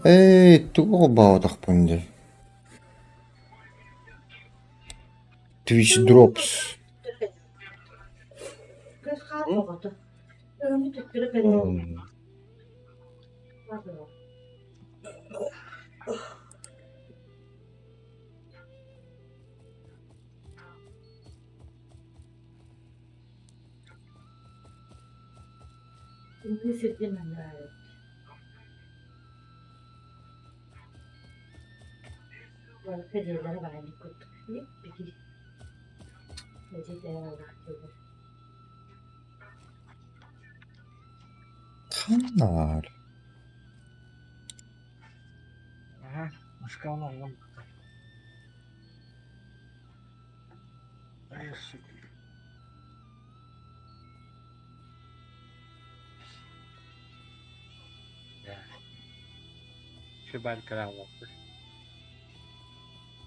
Ээ, тугу холбоотохпун дии Twitch Drops Ханна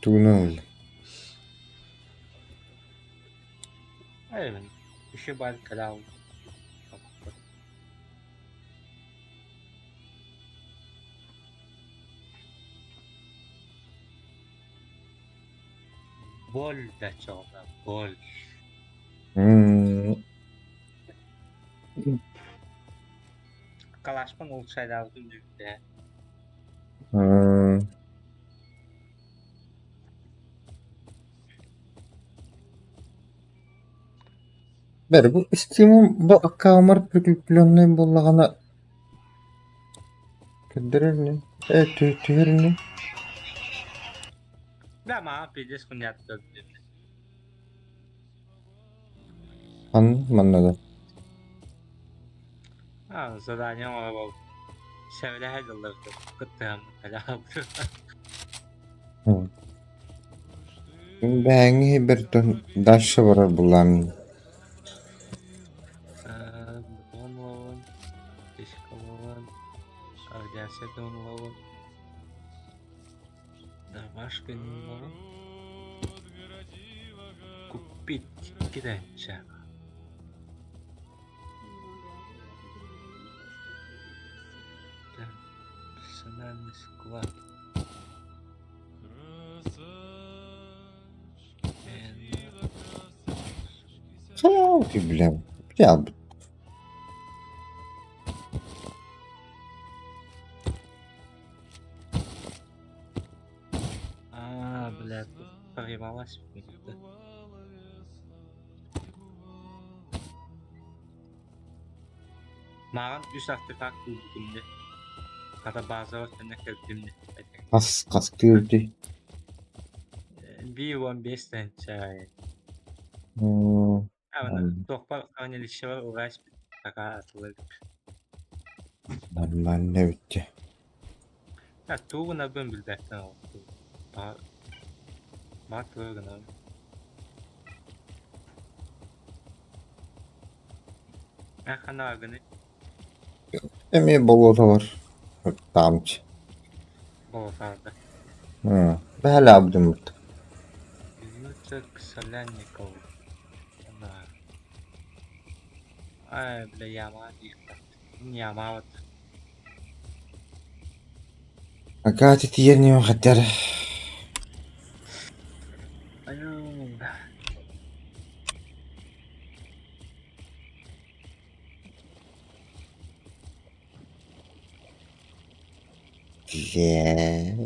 Тугунан М М Бэр, бу Steam бу аккаунар прикрепленный буоллаҕына көрдөрөр ини, э түһэр ини. Ан манна да. Бэйэҥ бэртэн дальше барар булаам. Хайа бля, бля. Хас хастыы үрдүй? Нормально эбит Эмиэ болуота бар. Таамчы. Бэһэлэ абдыммыт. Акаати тиийэр ньыма хаттар. Бля.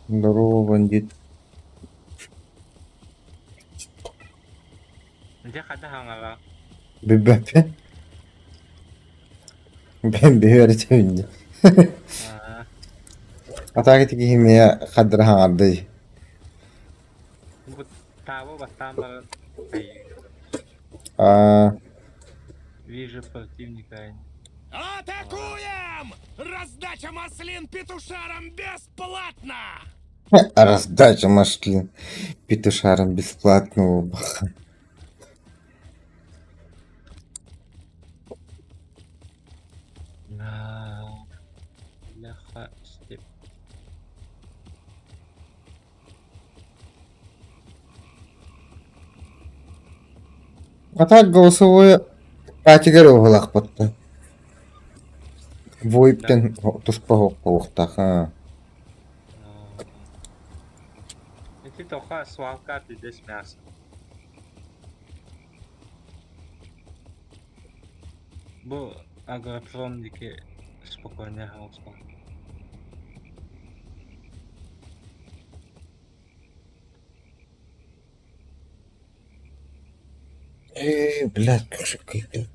Здорово, бандит. Билбэппин. Бэйэм үөрэтэ дии. А так ити киһи эмиэ хардары хаҥардый. Аа Атакуем! Раздача маслин петушарам бесплатно! Раздача маслин петушарам бесплатно. А так голосовое Катигар уһулахпытта. Да. Войптен туспа буолуохтаах аа. Ити тоха свалка пиздец мясо. Бу агропром диэки спокойнее хаалыспат. Ээ, блядь, кошек. Айыл,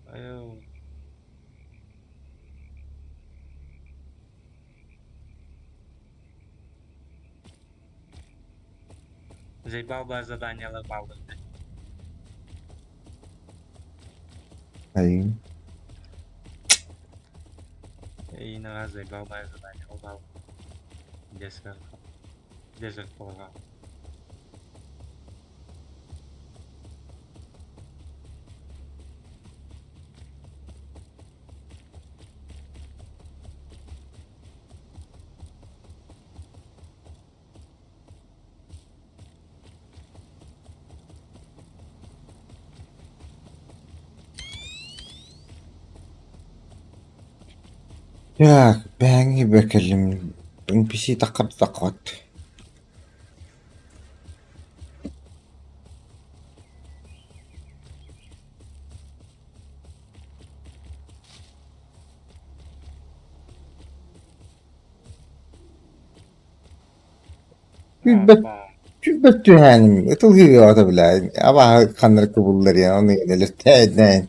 айыл. Заебал бы задание ломал. Айыы. И на раз заебал бы задание ломал. Где сверху? Где же полагал? Так, бээҥи бэкэлим NPC таххар-таххат. Күүрбэт күүрбэт түһээним ытылгыыга бile абааһы ханнары кыбыллар я ону элэртээднээн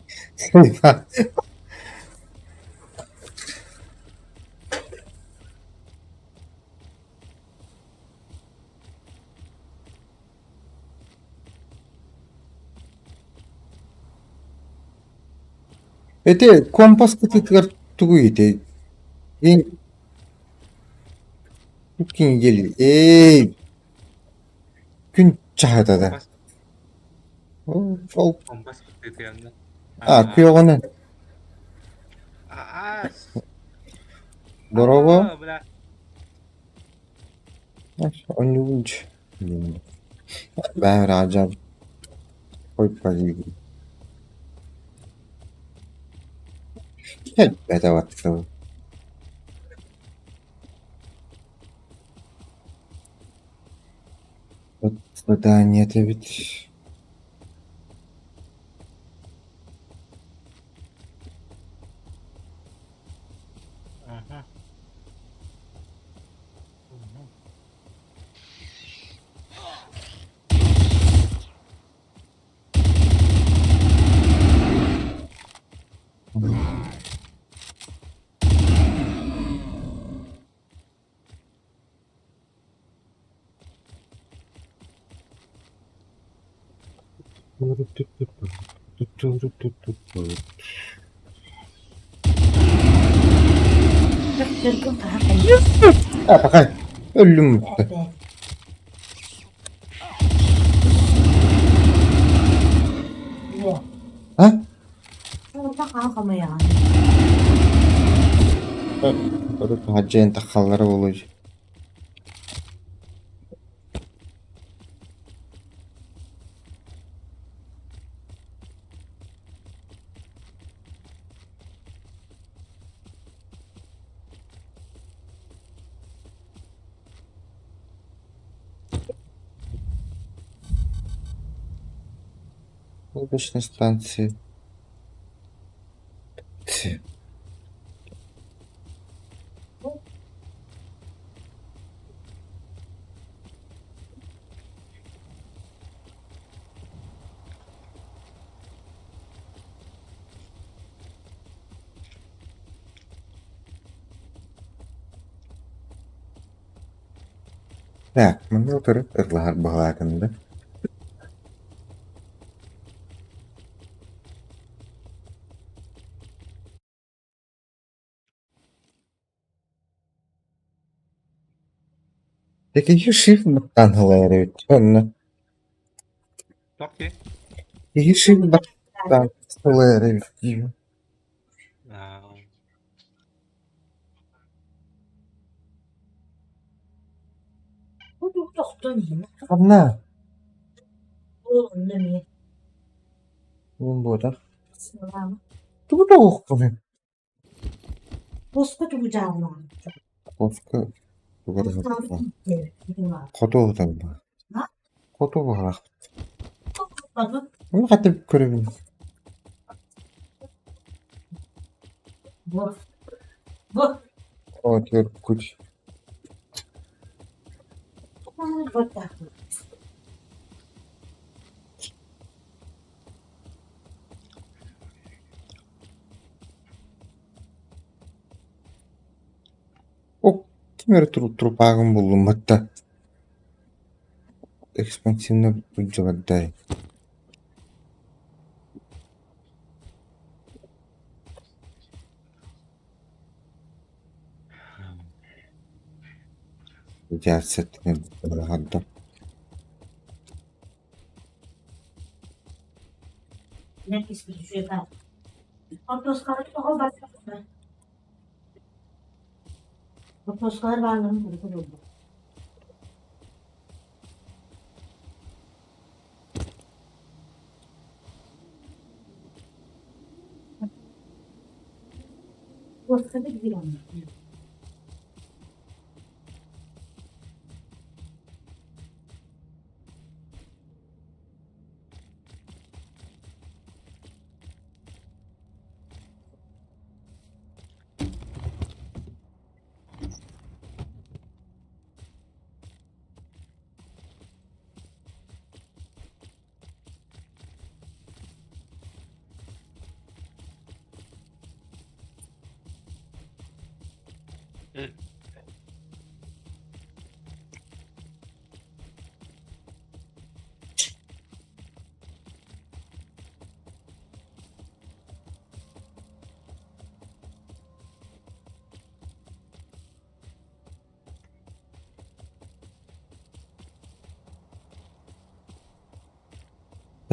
Ити компас кытыытыгар тугуй ити? Кингели эй күн чаһыта да Компас, ол компас кытыытыгар. а күөҕүнэн А, дорообо а, бля. Онньугунч Бээ Раджа Бэтэ Задание эбит. Ага. Мгм. А, пока өллүм. А? Хаджиэн таххаллара буолуо. Лодочной станции. Так, манна утары ырлаһар баҕалаатым да. Киһи шифт баттаан ылар эбит уонна Окей. киһи шифт баттаан ылар эбит дии. А, Ханна? Мин буотах. Тугу тоҕуохпунуй? Хоско тугу Хоту уһутан Хоту баҕалаахпыт. Ону хата көрөбүн. Оо, төркүт. О, ким эрэ трупагын буллум батта. Экспансивно былдьабардай. Радиация быраҕарда.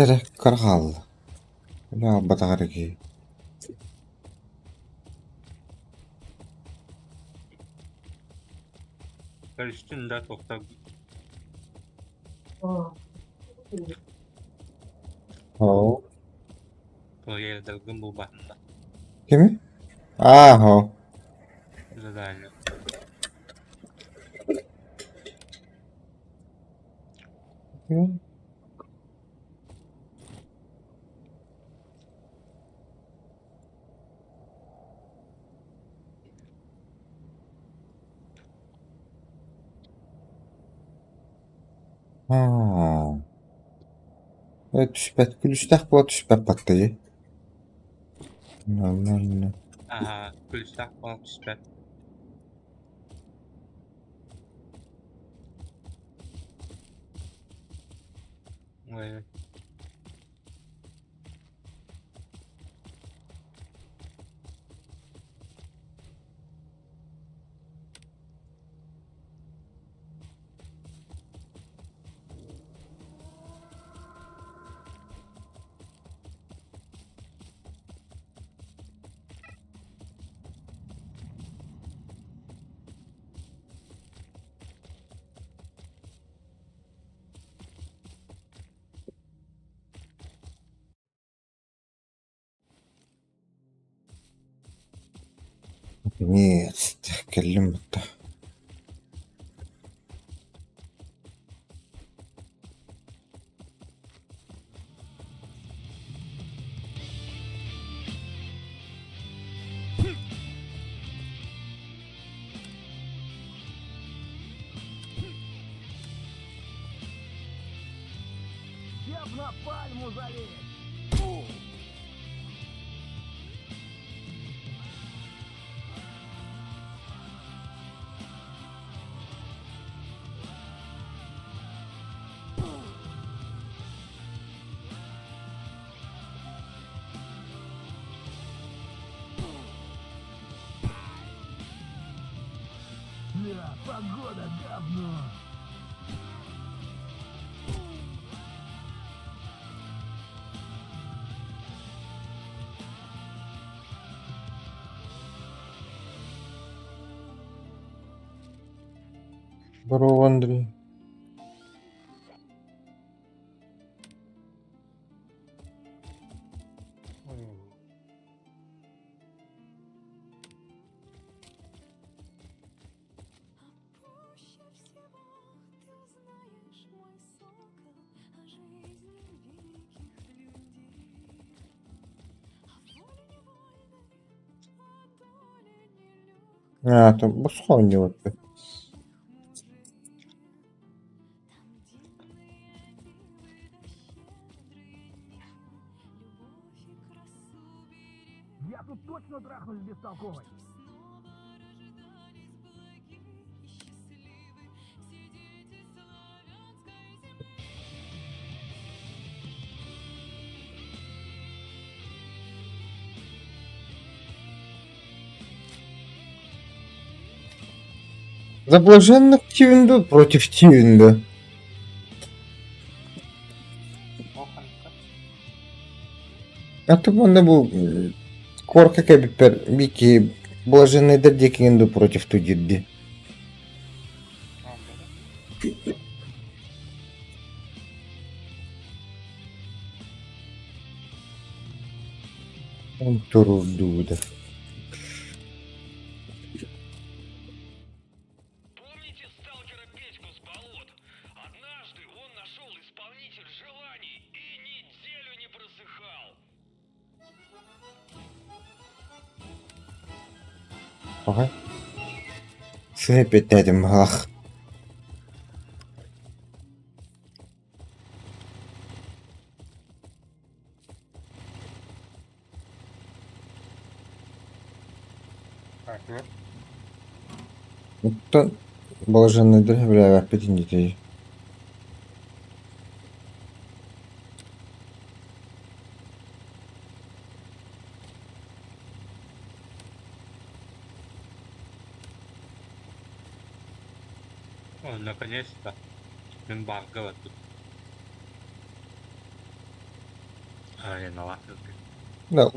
Эрэ кыра хаалла, үлэ аҕалбатах эрэ киһи Көрүстүн да туохта Оо, Туойдаргын булбатын да кими? Аа, оо. Задание. Аа. Э, түспэт күлүстээх буола түспэт баттайы. Нормально. Аха, күлүстээх буола түспэт. Ой. Нет, кэллим батта. Я б на пальму залез! Да, погода говно! Здорово, Андрей. Аата босхо оонньуубаппын. Я тут точно трахнусь бестолковой. За блаженных Тивинду против Тивинда. Ол ханныка? А то онно бу корка кэбиппэр Вики блаженныйдар диэкигин ду против ту диирди. А, бары. Турурдуу да. Помните сталкера Петьку с болот? Однажды он нашел исполнитель желаний и неделю не просыхал. Аҕай. Сыһа эппиэттээтим баҕалаах. Ага. Оттон балажанныйдар сөбүлээбэппит инники О, наконец-то. Мин баарга барбыт. Ареналаах Да,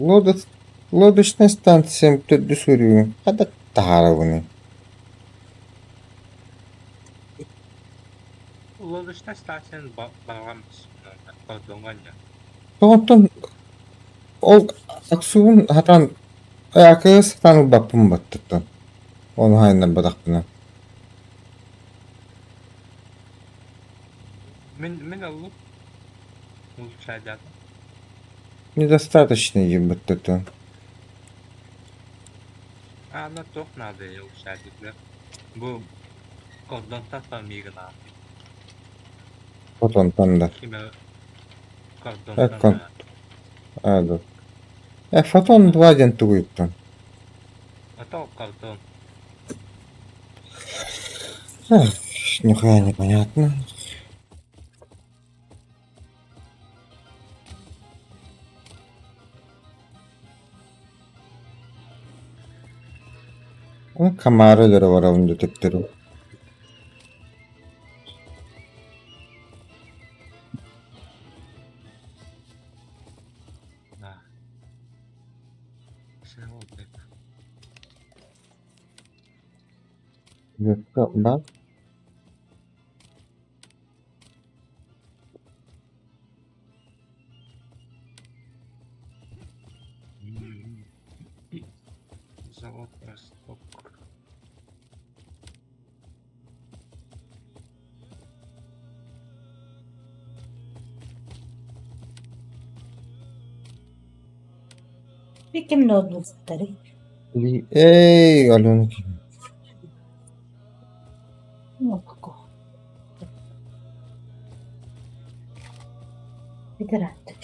лодочная станция төрдүс көрүүм хата таһаарабыный. Лодочная станцияны барҕан кордоҥҥо анньар. Оттон ол аксуун сатаан акы сатаан ылбаппын баттыттан. Ону хаайыннарбатахпына. Мин ыллым. Улучшайдаатым. Недостаточно диэн баттыттан. Аана туох наадайа улучшайдыгар. Бу кордонтон миигин ааппыт. Хотонтон да. Ким эрэ кордонтон Эккон. Аа, Фотон 2 диэн тугуйуттан. А то кордон. Нихуя непонятно. Камара өлөрө барабын да төттөрү. Да. Баар. Завод Росток. Ким ноутбуктарый? Эй, Алена. Око. Ыраатта.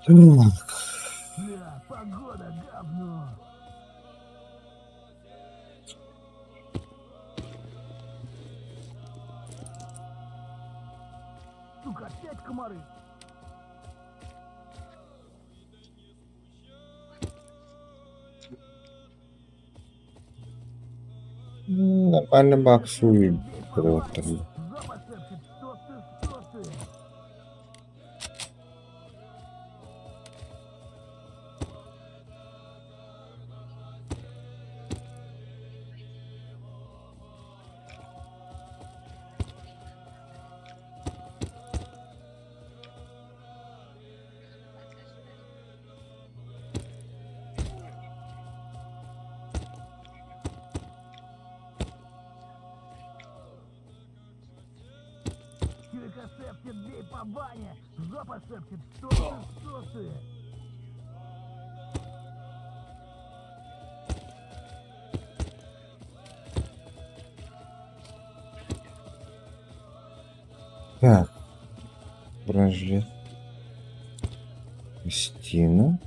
Бля, погода говно. Сука, опять комары. Нормально баксу Запах шепчет, что ты, что шепчет, бей по бане. Жопа шепчет, что ты, что ты? Так. Бронежилет. Стіну.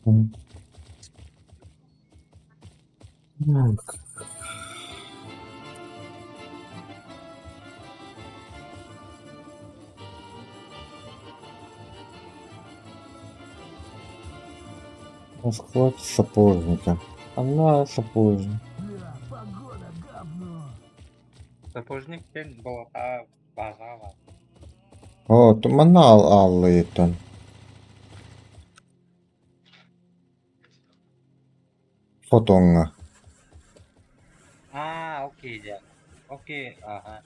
М. Так. Склад сапожника. Она сапожник. Бля, погода говно. Сапожник диэн болота база О, туманал аллыйтан. Фотоҥҥа. Аа, окей дьэ. Окей, аха.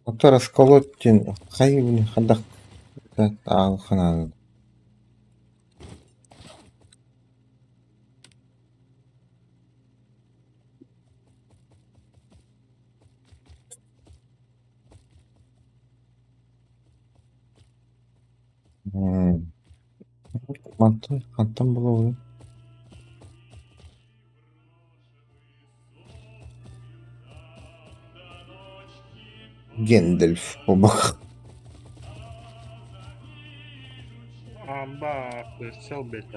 Оттон расколот диэн хайыы хайдах ханаан Мантан хантан булабын? Гендальф побах. Амба, сел блядь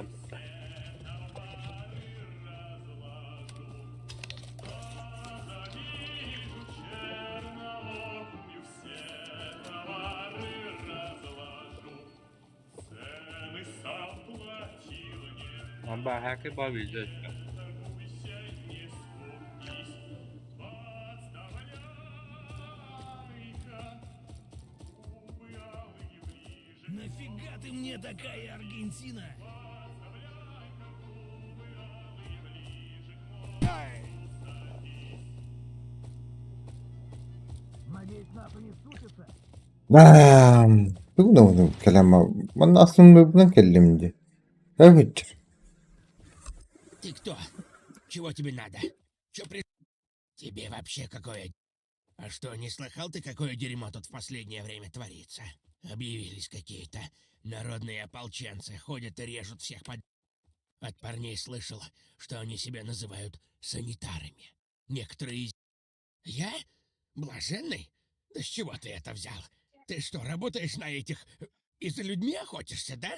Амба, хаки баби Нафига ты мне такая Аргентина? Надеюсь, НАТО не сутится? Бам! Тугу кэлэмэ манна астынныбынан кэллим дии. Эбит. Ты кто? Чего тебе надо? Чё при... Тебе вообще какое... А что, не слыхал ты, какое дерьмо тут в последнее время творится? Объявились какие-то народные ополченцы, ходят и режут всех под... От парней слышал, что они себя называют санитарами. Некоторые из... Я? Блаженный? Да с чего ты это взял? Ты что, работаешь на этих... И за людьми охотишься, да?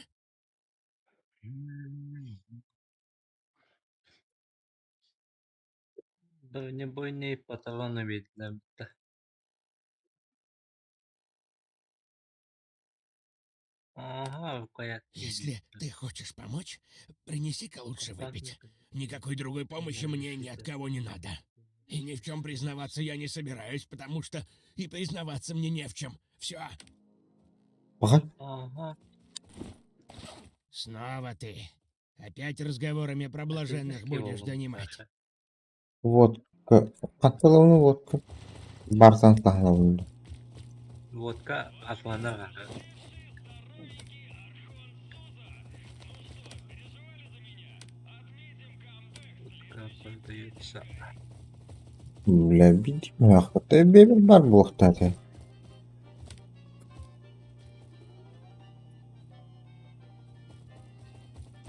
Бронебойные патроны ведь да. Ага, рукоятки. Если ты хочешь помочь, принеси-ка лучше выпить. Никакой другой помощи мне ни от кого не надо. И ни в чем признаваться я не собираюсь, потому что и признаваться мне не в чем. Все. Ага. Ага. Снова ты. Опять разговорами про блаженных будешь донимать. Водка. Хатталауны водка. Бартан таһалауны. Водка атланар. Водка продается. Бля, видимо, охота бебер бар буолуохтаах.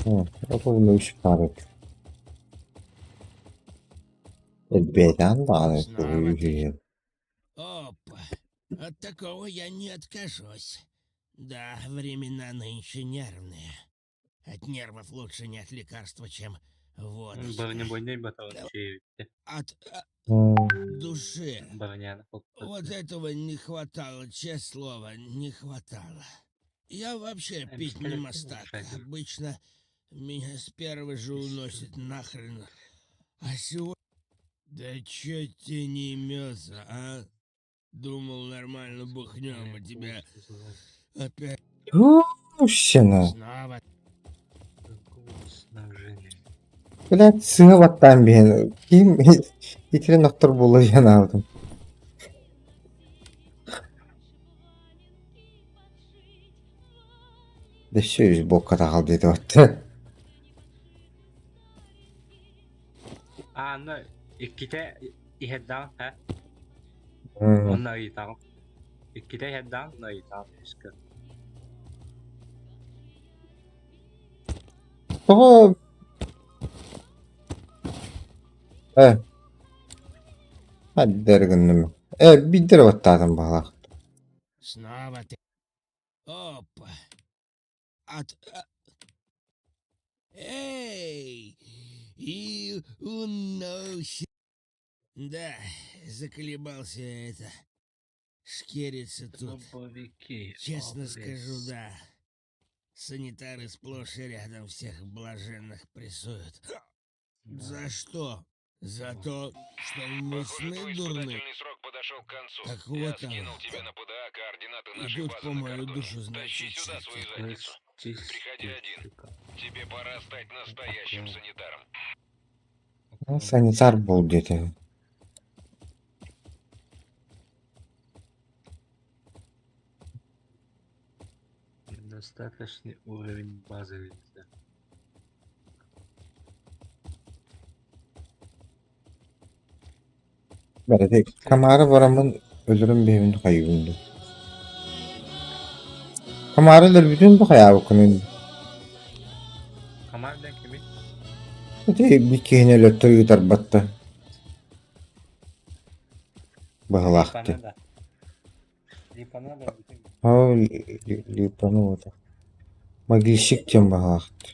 О, үс пары. Элбээтэн даҕаны Снова ты. үһү. Опа. От такого я не откажусь. Да, времена нынче нервные. От нервов лучше не от лекарства, чем водочка. Бронебойный патрон От души. Броня. Вот этого не хватало, честное слово, не хватало. Я вообще пить не мастак. Обычно меня с первого же уносит нахрен. А сегодня... Да чё тебе не имется, а? Думал, нормально бухнем, а тебя опять... Щена. Снова Снабжение. Блядь, сыһа баттаан биһэн ким Итирэн охтор буолла диэн аабытым. Өссө үс буокка таҕал диэтэ батта. Ааны иккитэ иһэрдэҕин һэ? Онно ыйытаҕын. Иккитэ иһэрдэҕин, онно ыйытаҕын үскэ. Тоҕо Э Хайдары гынным. Э биирдэ эрэ баттаатым баҕалаах. Снова ты. Опа. От... Эй! И уносит. Да, заколебался это. Шкериться тут. Дробовики. Честно О, скажу, блядь. да. Санитары сплошь и рядом всех блаженных прессуют. Да. За что? За то, что мы Похоже, сны твой дурны. испытательный срок подошел к концу. Так Я вот оно. скинул тебе на ПДА координаты нашей Идут базы по на мою кордоне. душу, Тащи значит, сюда черти. свою задницу. Приходи один. Тебе пора стать настоящим санитаром. Санитар буол диэтэ. Недостаточный уровень базы. Бэрэтик Камара бараммын өлөрөн биһэбин хайыыбын дуу Камара өлөрбүтүн да хайаабыккын Команда кими? Ити биир киһини өлөттөр ыытарбат да быһалаахтыы Липана да. Липана да бүтүн. Оо Липаны уота Могильщик диэн баҕалаахтыы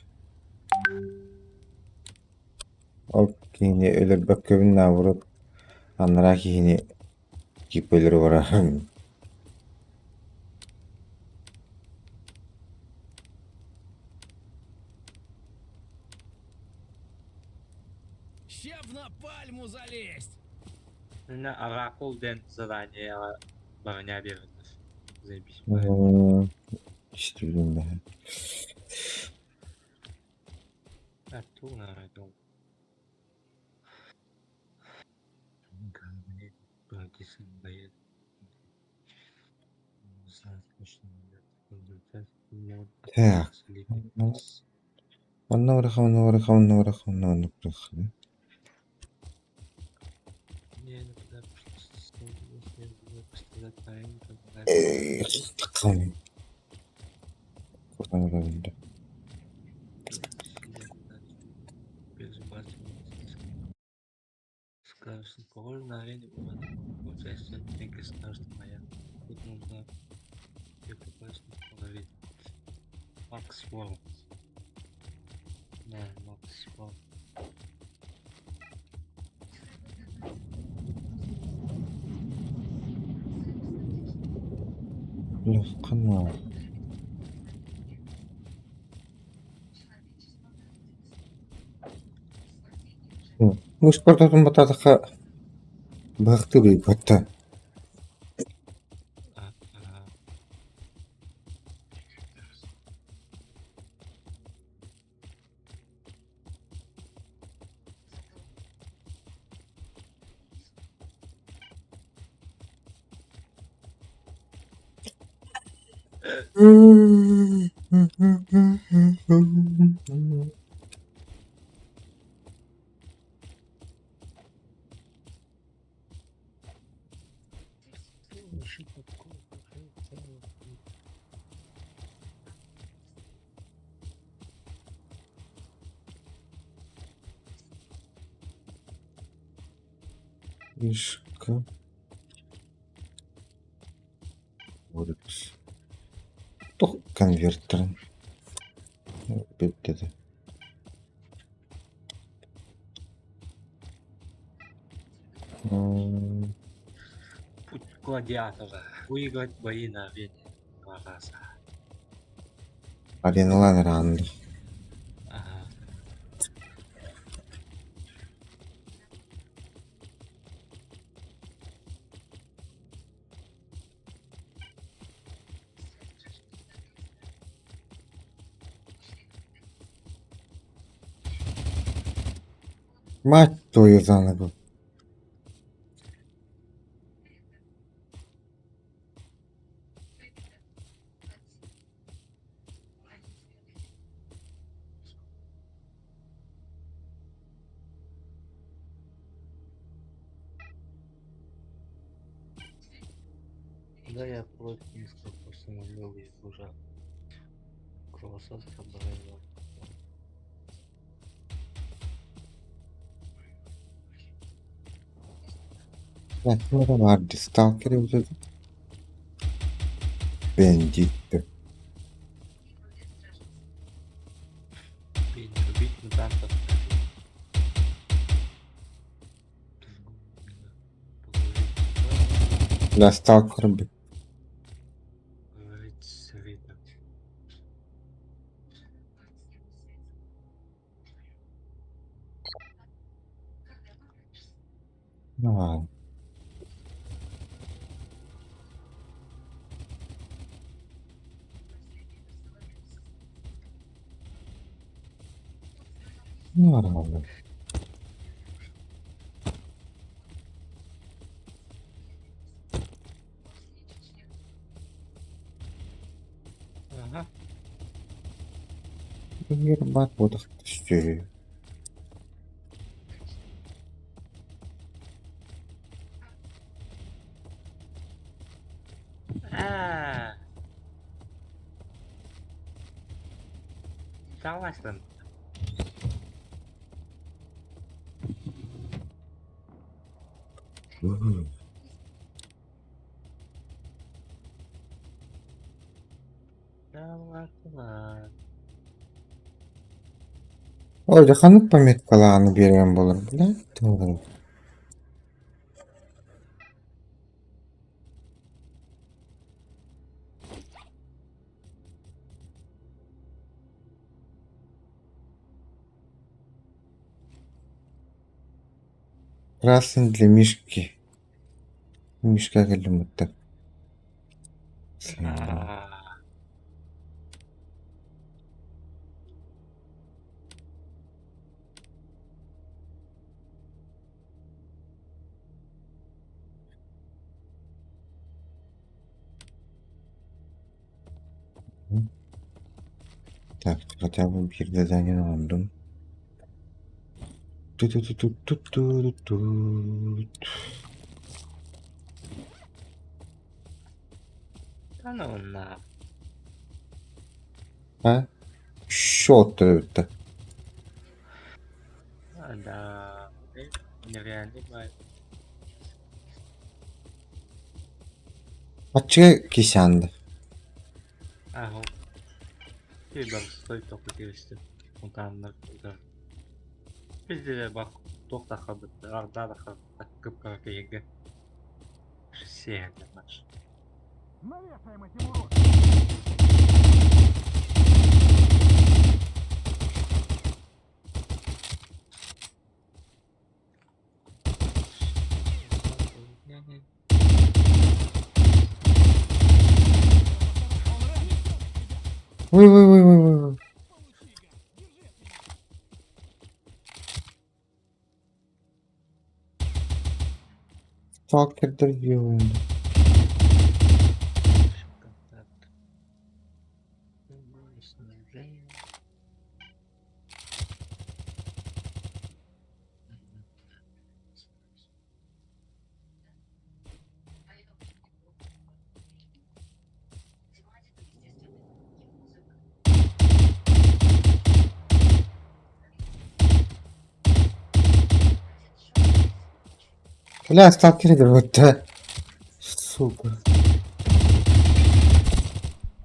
Ол киһини өлөрбөккөбүн наоборот анараа киһини типа өлөрө бараһын Ща на пальму залезть! На Оракул ден задание броня берет. Заебись. Истибитим бэһэ Артур найдёл. Так, онно барыха, онно барыха, онно барыха, онно оннук барыха Скажем, на арене участие государства моя. Тут нужно ее попасть ловить. Макс Ворлд. Да, Макс Ворлд. Лөххана Муспортотун бататаха быһахтыы быйбатта А, а, Ишка Орекс Туох конвертерин Бүттэ Путь гладиатора. Выиграть бои на арене. Два раза. Ареналаан ырааннар Ага. Мать твою за ногу! Да, я против установил их уже. Кровосос оборвал. Баар сталкер эбитэ бандит. Убить мутантов. Да, сталкер би. Говорить советом. Ну ладно. Ну ладно. Ага. Баар буолуох түсчү. А. Согласен. Согласен. Ой, да ханнык пометкалааны биэрэн буолар, бля, тугу. Красный для Мишки. Мишка кэллиммиттэр. А. Так, хотя бы биир задание оҥордум. Ту-ту-ту-ту-ту-ту-ту. Да ну на. А? Счет это. А, да. Нереальный бай. Аччыга кисянды. Ага. Bir bak стой только келişti. Фонтаннар да. Bizde de bak тоқта қабытты, арда да қабытты, кып кеге. Все наш. Навешаем этим уродам! Ой, ой, ой, ой, ой, ой. Сталкердер делаем. Бля, сталкердер вот Сука.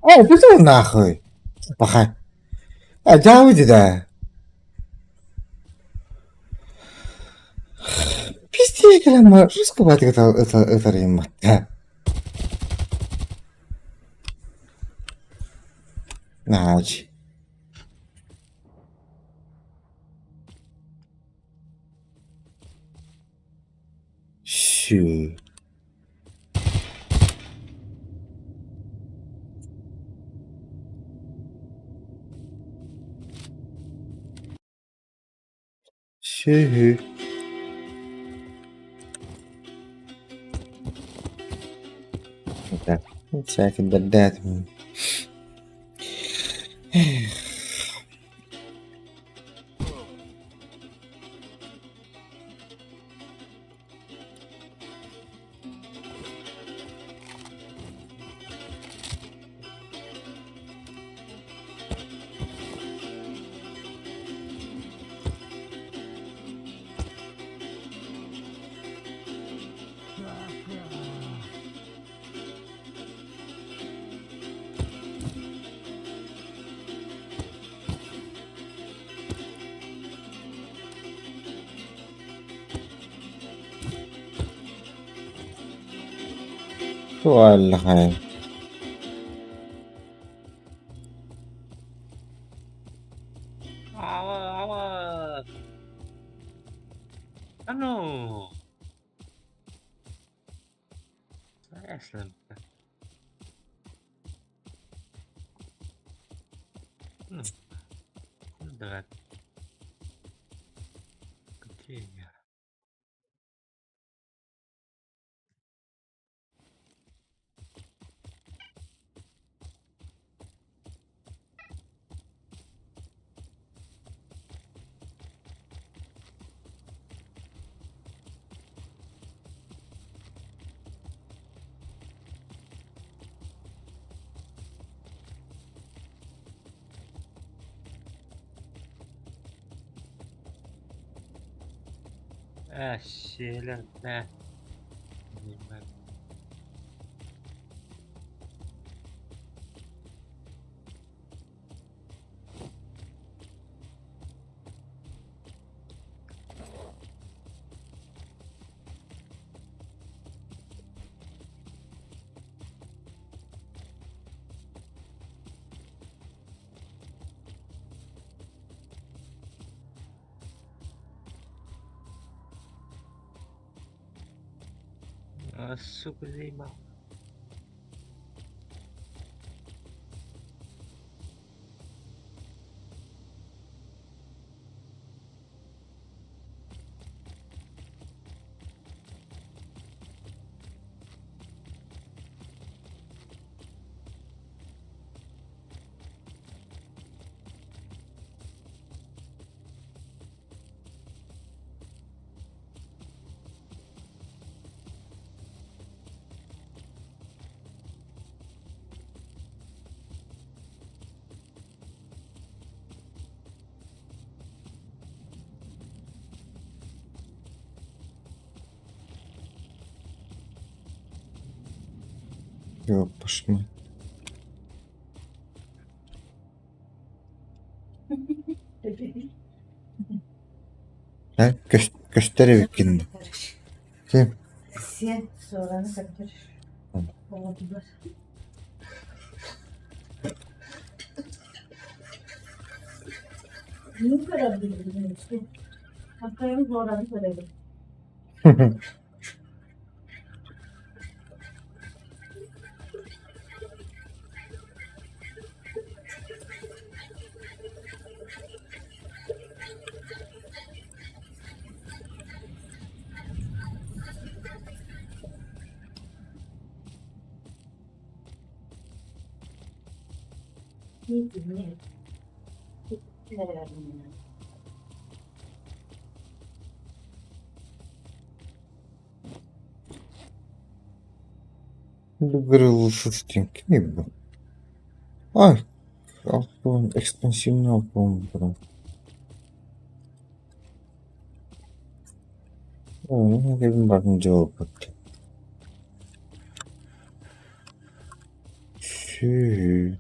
Эй, пошел нахуй. Паха. А, дяуди, да. Пиздец, кэлэн русского это римма. Нач. Шү. Шү. Так, всякий дать. Туаллаҕай. Ава, ава! А ну! Эслэмпэ. Ну, да. Где я? Ээ, сиэлэр ээ. А, сука, заебал. Ёпашма. Э, көстөр эбиккин дуу? Ким? Сиэн суораны көрдөр. Оҕотугар. Мин көрөбүн Акайым суораны көрөбүн. Грылысыз кими бу? Ай, алтын, экспансивный алтын бұрын. Кебин барын жауап өтті. Шүү.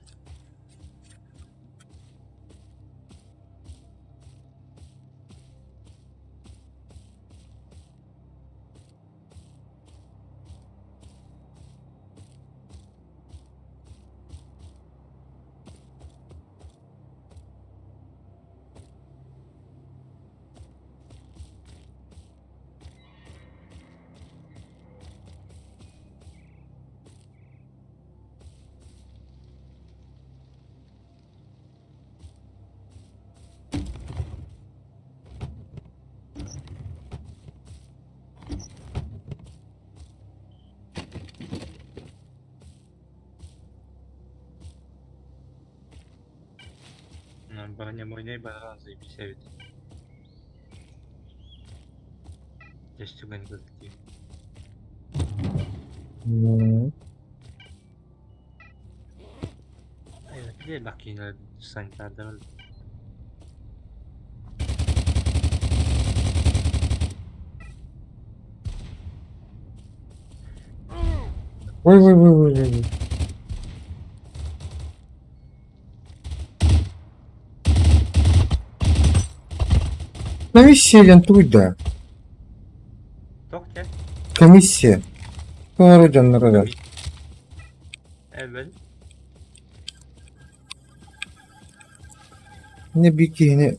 Бронебойнай баран заебись эбит. Тэстүгэн кырдыы. Элбэх киинэлэр санитардар Ой, ой, ой, ой, ой. Комиссия туйда. Туох диэн? Комиссия. Народен, народен. Эбэн Не биир киһини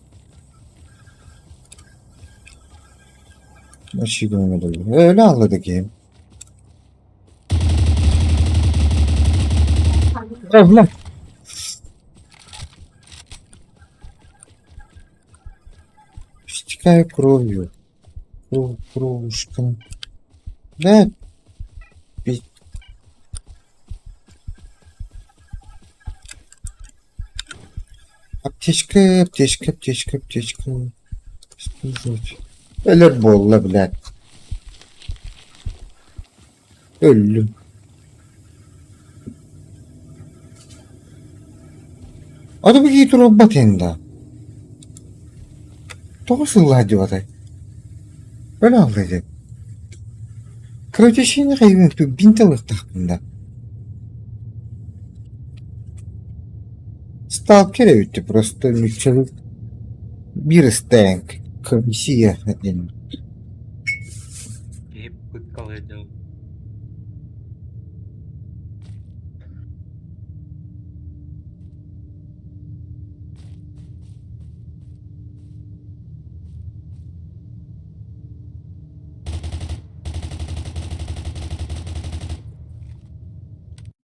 Öyle anladı ki. Allah. Истекаю кровью. Кровь, кровушка. Да. Аптечка, аптечка, аптечка, аптечка. Использовать. Өлөр буолла, блядь. Өллүм. Аты бу киһи туруорбат иһин да. Тоҕо сыллаһа дьыбатай? Өлө алла диэн. Кровотечение хайыгын бинт ылыахтаахпын да. Сталкер эбит просто нууччалыы биир ыстаанк комиссия диэн. Киһи пыткалыйдым.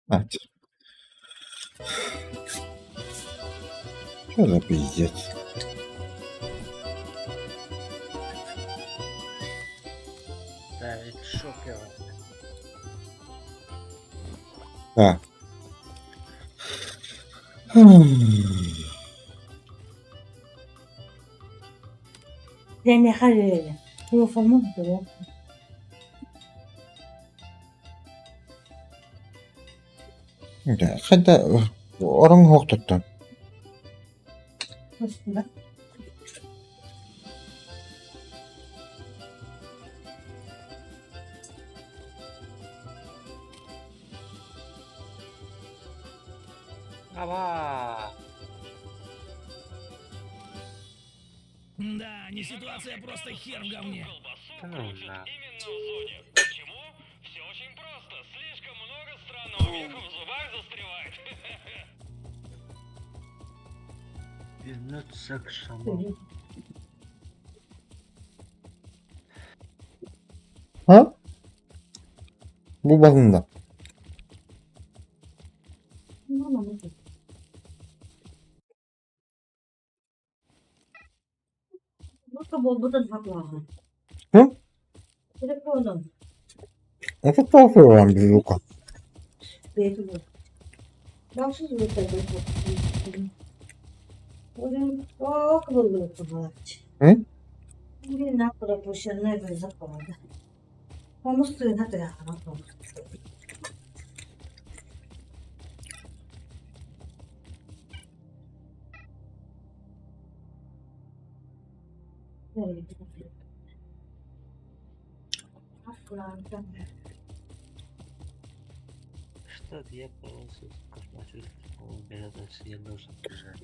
Мать. Что за пиздец? Да, это шокеры. Так. Дьэ миэхэ үөрэ. Телефоммун көрүөм. Да, хайда ороҥ оһохтоттон. Көстүбэт. Ава! Да, не ситуация, просто хер в говне. Колбасу Да ну крутят на. именно в зоне. Почему? Все очень просто. Слишком много странного меха в зубах застревает. Вернуться к шаману. А? Бу балында. Бу буолбутун хаклааҕын. Hı? Телефонун. Это тоже вам безука. Бэйэтин буол. Даусыз Hı? Что-то я полностью кошмар я должен бежать.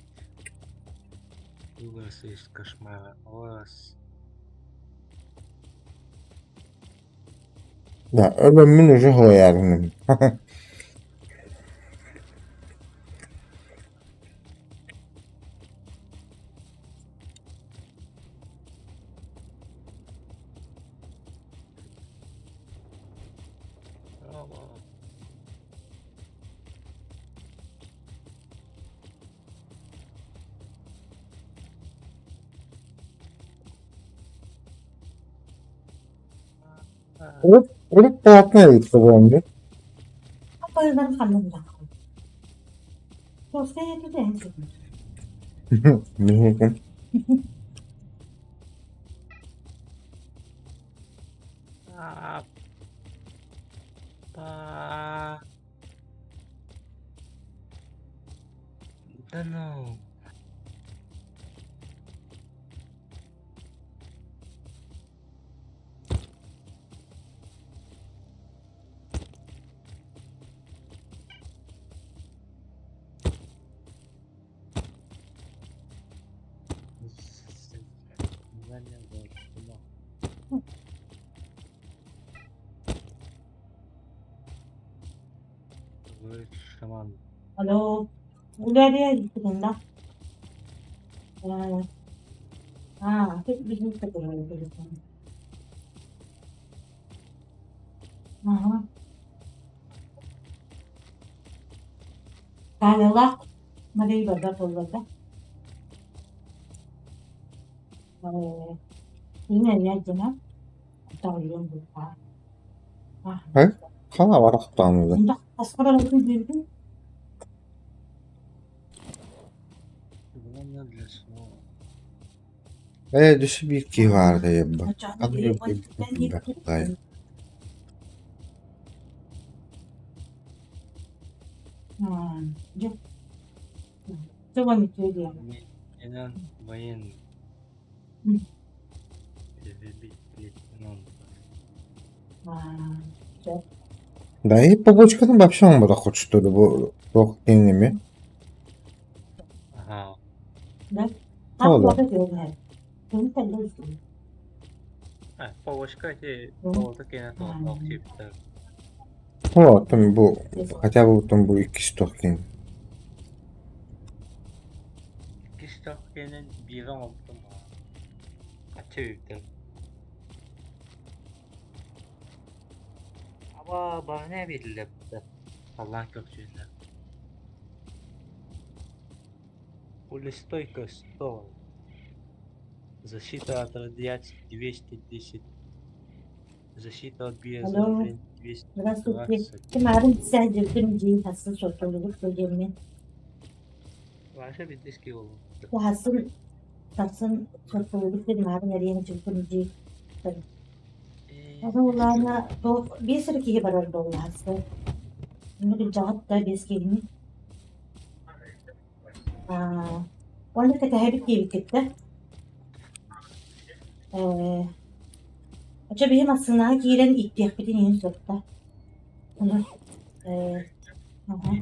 Выбраться из кошмара. Ос. Да, өлөммүн уже хоярым. Рома. Урут урут платный эбит буолан дии. А, па. Да ну. Говорит, шаман. Алло. Үлэлиэ кытынна. Э, аа, бизнес такой телефон. Ага. Таалалаах Мария барбат буолла да? Э, Иҥэ дьона тоҕуйуон булбаа. Э? Хала барахтаан Ында хаскара диэбитин Главное для слова. Ээ, өссө биир киһи баара дайарба. Оччоҕуна Аны киһи баҕайы. Дьэ, Чого үтүө диэн. Лейтенант военный. Перебить лейтенанта. Дьэ. Да и побочканы вообще оҥорботох хочтор бу туох кинини Ага. Да? Ола. Таах буолта Кини кэллэ истибит. А, побочка эти толото кene тоҕо чиптер. О, там бу хотя бы там бу иккис туох кини. Иккис тоох кенен биир оҥорбутум Хаччы бүптэр. Аба баҕана биллэптэ. Халлаан көрсүннэ. Пулестойка 100. Защита от радиации 210. Защита от Алло. биозаражения Здравствуйте. 220. Ким арын сээдьирдим дии хасын сотолубут диэммин. Ваша бидиски ол. Бу хасын сарсын сотолубут диэн аарын эриэн дьылбын дии. Аны улаана туох биэс эрэ киһи барар буолла хасын. Оннук илдьэҕит да биэс киһини. Аа, уонна кэтэһэбит диэбиккит да? Ээ, оччо биһи массыынаҕа киирэн ииттиэхпитин иһин сөп да? Ону ээ, аһа.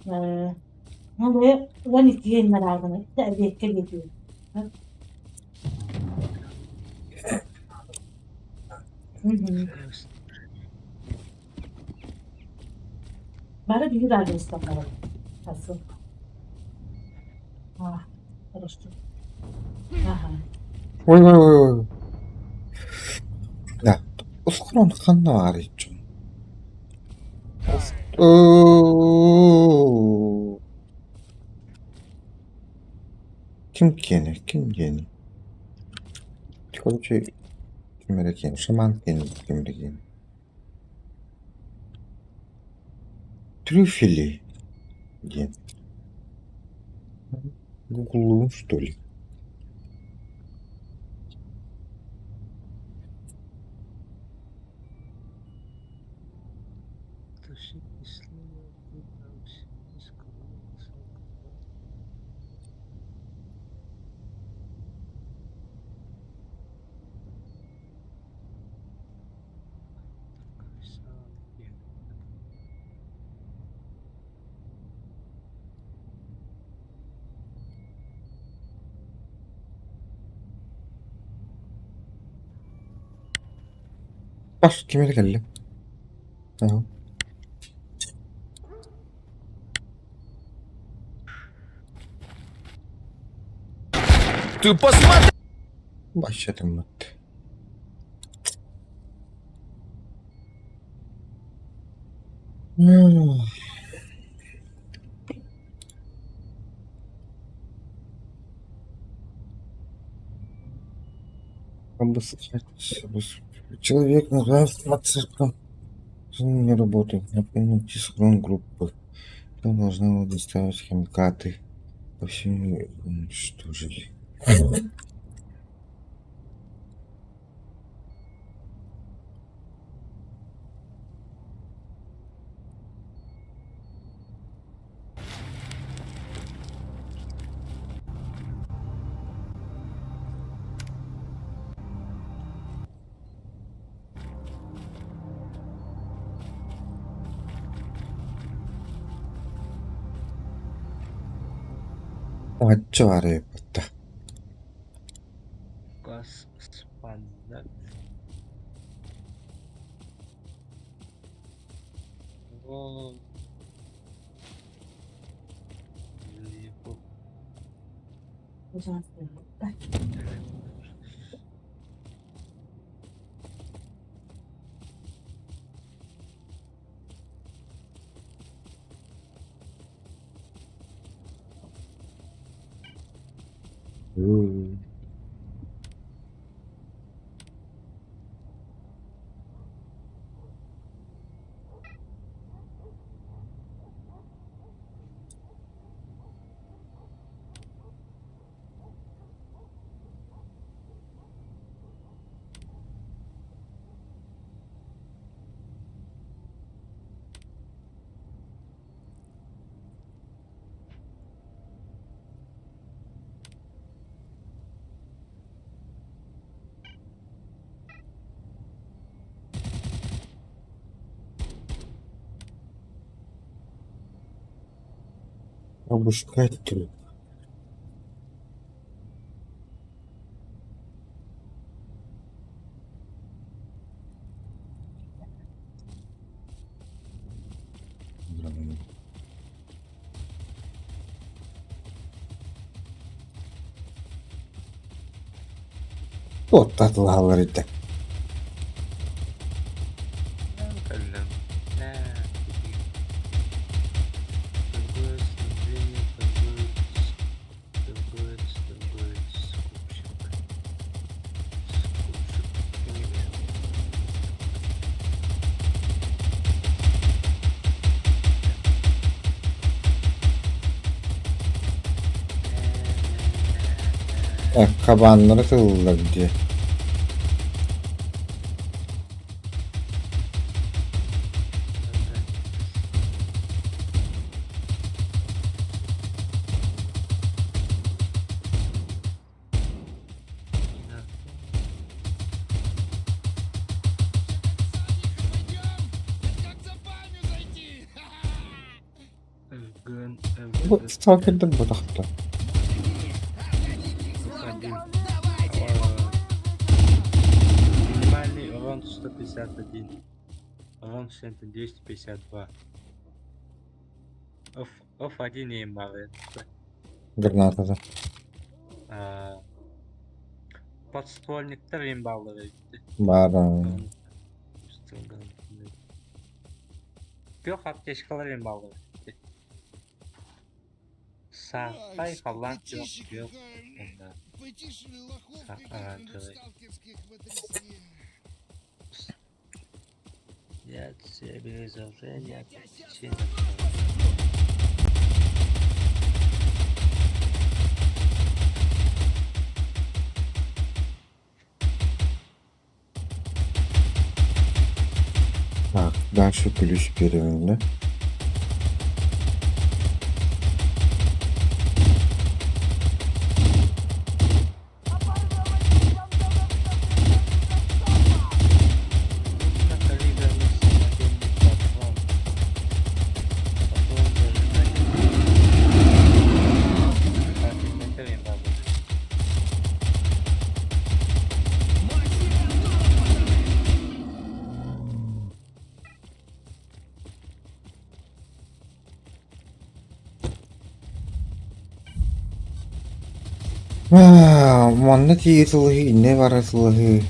Ээ, ну уон иккигэ иннараагыны да эбиэккэ диэтибит. Мгм. Бары биир аадырыстан барабыт. Сарсын. А, хорошо. Ага. Ой ой ой ой. Да, ускорон ханна баарый дьон. Ким киэнэ, ким диэний? Короче, ким эрэ киэн, шаман киэн, ким эрэ киэн. Трюфели диэн. Гуглуун что ли? Бас ким эрэ кэллэ. Аа. Ты посмотри! Баччатыммыт. Человек называется не работает. Напомните схрон группы. Там должна была доставить химикаты. По всему уничтожили. Оччо баар Газ спаннер. О, Лепо. Обыскать труп. Туоттатылаһаллар этэ. Кэллим. Торговец, снабжение, торговец, торговец, торговец, скупщик. Скупщик книги. Кабаннары тыллар дии. Бу сталкердар ботахта. Один. Минимальный урон 151. Урон 252. Оф, оф один имбары. Граната. Подствольниктар имбалары. Баар. Күөх аптечкалар имбалары. Сааппай халлаан күөх күөх уонна Потише лохов А, каких-нибудь давай. сталкерских вытряси. Я тебе заявление Так, дальше ключ перевели. Крупнокалиберный самодельный патрон. Патрон зажигательный. Зажигательный бабы. Манна тиийэ сылыһыы, иннэ бара сылыһыы.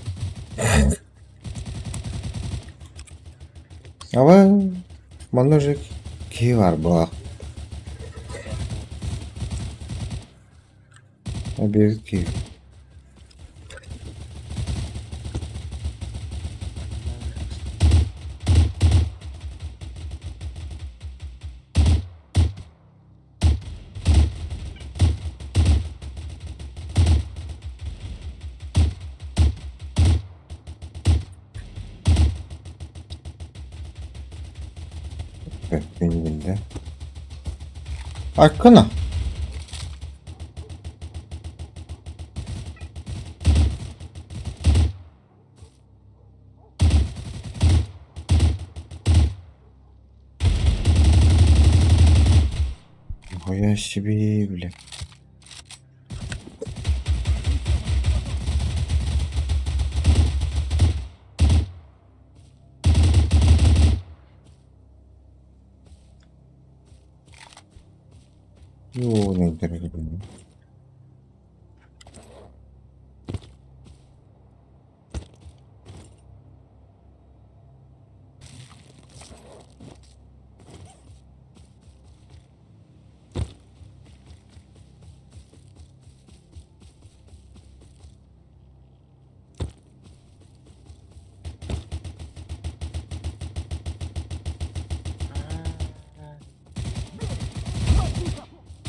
Аба, манна уже киһи баар буоллах. Эбиэт киһи. Бинде. Аккына. Нихуя себе, бля.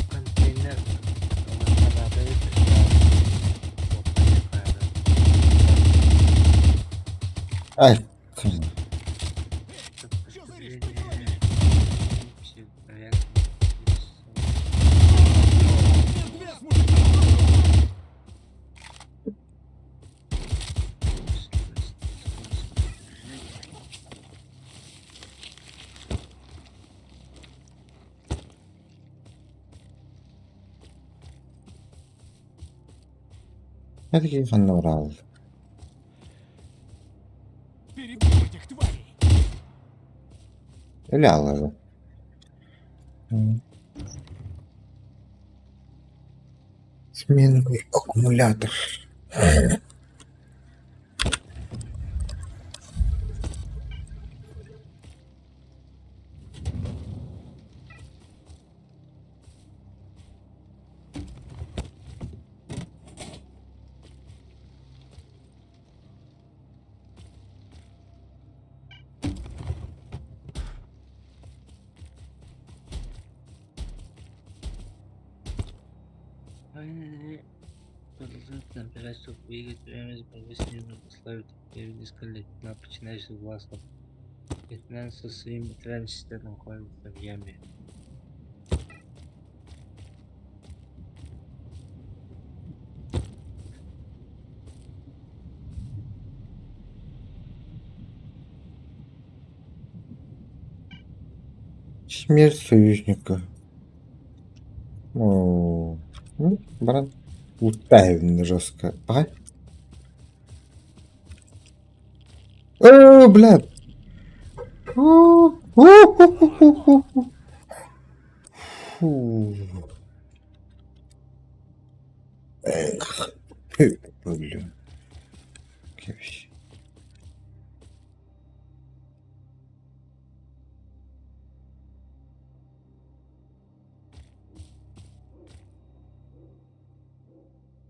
Контейнер. Ай, Эргий ханна бараҕын? Перебил этих тварей! Өлө ааллаҕа. Сменный аккумулятор. Находится в яме. Смерть союзника. О, ну, баран. Лутаем жестко. Ага. О, бля. О, о, Фу. Эх, бля. Кэбис.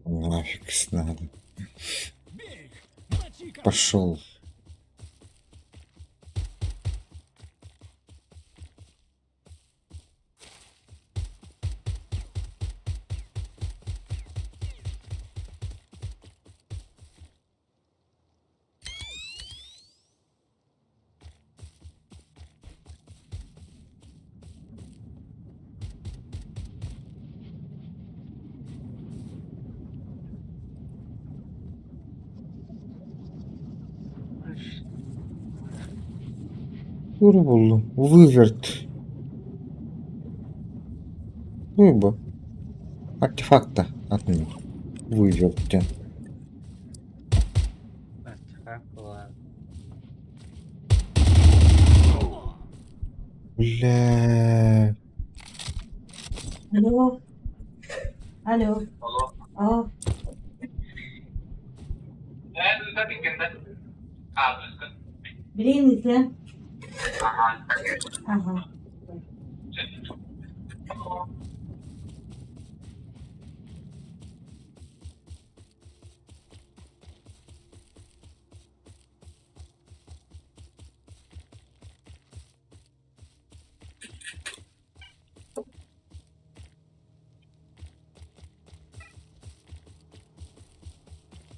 Нафиг надо. Бей их! Мочи как Пошел. Тугу буллум? Выверт. Бу. Артефакта атын. Выверт диэн. Артефакт ладно. Бля. Алло. Алло. Алло. Билигин ыытыа. Аха.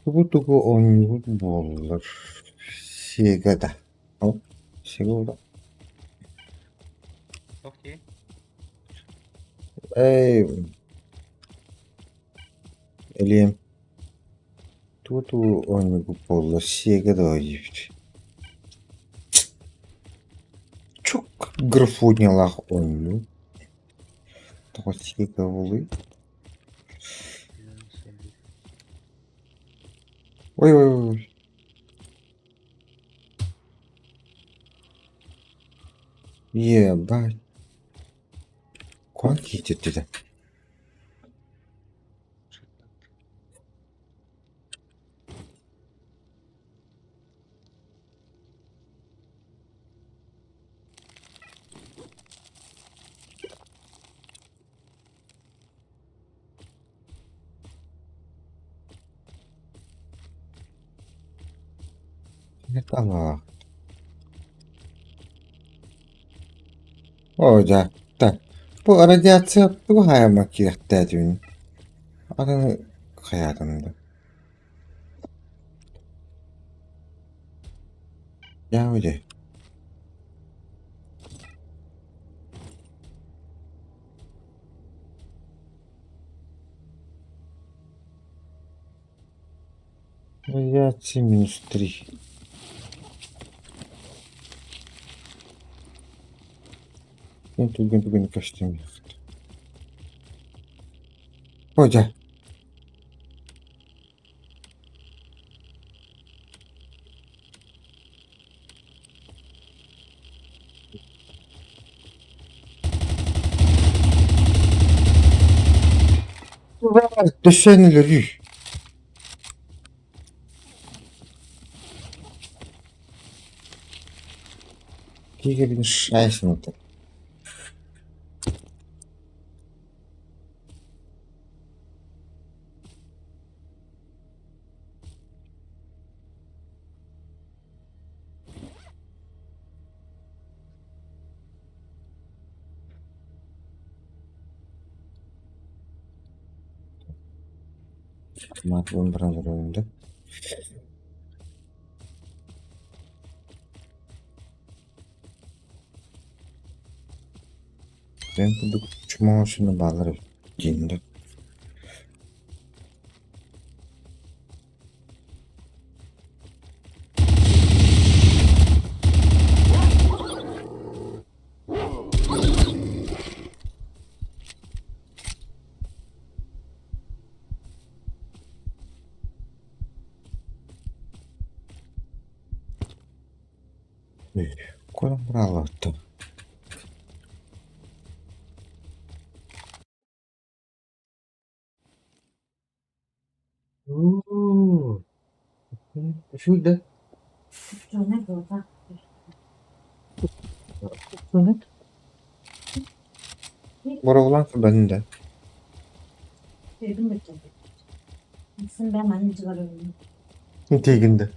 Тугу-тугу оонньуубут буоллар Сега да. Ол Сега буолла. Окей. Эй, Элиэм, тугу-тугу оонньуубут буоллар Сега да диэбит. Чук графонялаах оонньуу. Тоҕо Сега буолуой? Ой-ой-ой. Ебать. Куһаҕан киһи этэ. Талаах. Оо дьэ, бу радиация тугу хаайама киэхтээтибин? Атын хайаатым да. Дьэ, дьэ. Радиация минус три. Түргэн түргэн көстүм. О, дьэ. Төссөөн өлөрүү. Киирбин шайсмыты. Матвын баран олорон Бэйэм курдук чумоҕо сүнньэ бааллар эбит диэн да Куда брала-то? Сюда. Боровлан да. Тигинде.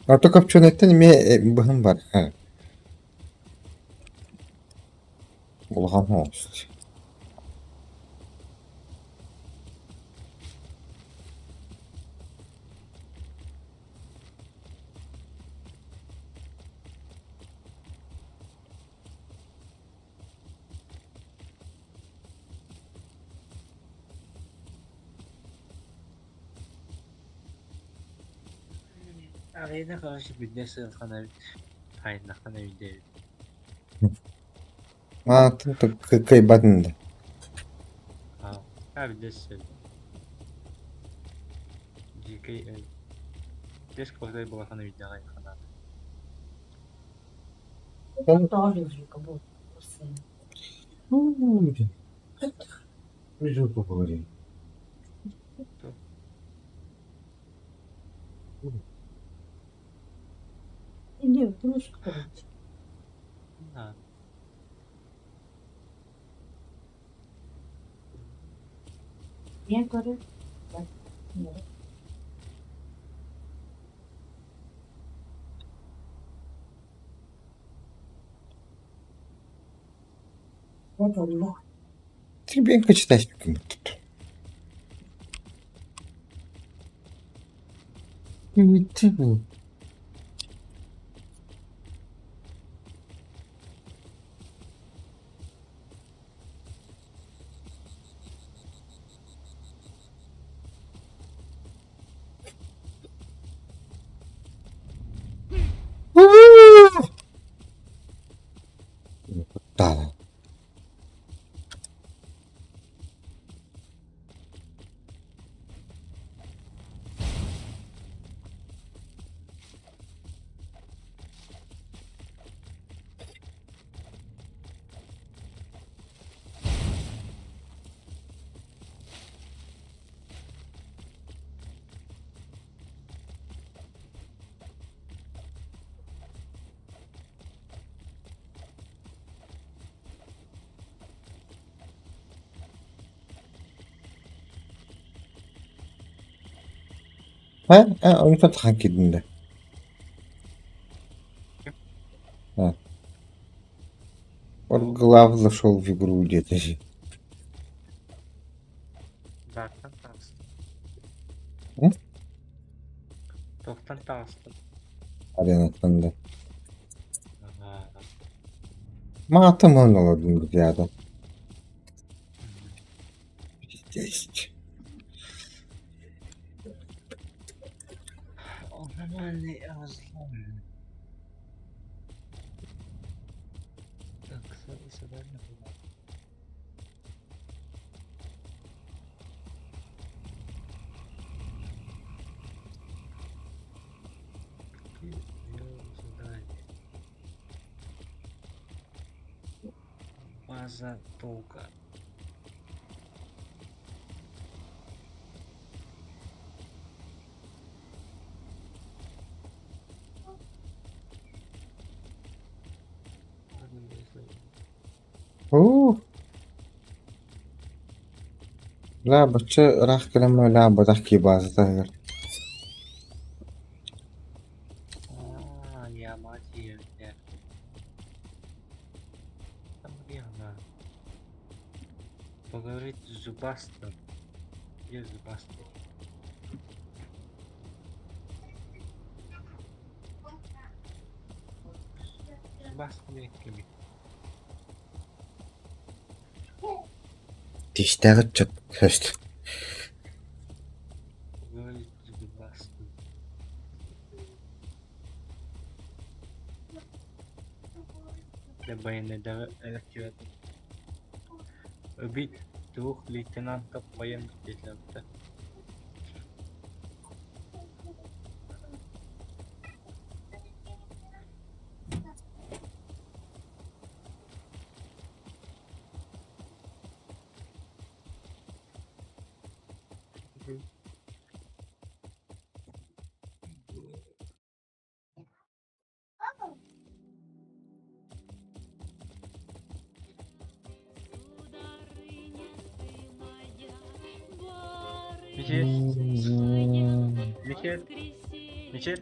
Ото копчуонаттан эмиэ быһым бар. Улахан оҕус. Арена короче билбэт сыалхана эбит, хайыннаххына өйдөөбүт. Аатын кыайбатын да. Аа, билбэт сыал. Дьиикэй Дес куотай буолан өйдөөх ханаата. Аа. Тебе почитать тут. Да. Һэ, э, онтон хаһан киирдиҥ да? А. Глав зашел в игру где-то. Баартан таҕыстым. М? Туохтан таҕыстым? Аренаттан да. Аа, Маатым олордум рядом. Есть. Нормальный разлом. Так, задание было. Какие задания? База толка. Оо, Лаа, бачча ыраах кэлэн лаабатах кии баазатыгар А, я мать её, я. Там где она? Поговорить с Зубастом. Где Зубастый? Зубастый кими? Тиистээх ыччат көст Поговорить с Зубастым. Для военной электриаты. Убить двух лейтенантов военных лейтенантов. Михаил, Михаил, Михаил,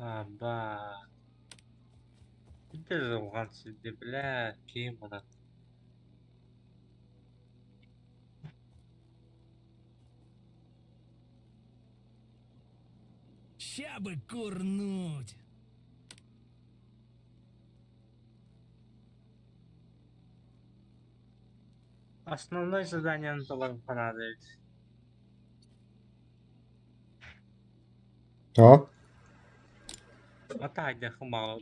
А, ба. Инде сидде, бля, кийин барар. Ща бы курнуть. Основное задание толору понадобится. Тоҕо? А так, мало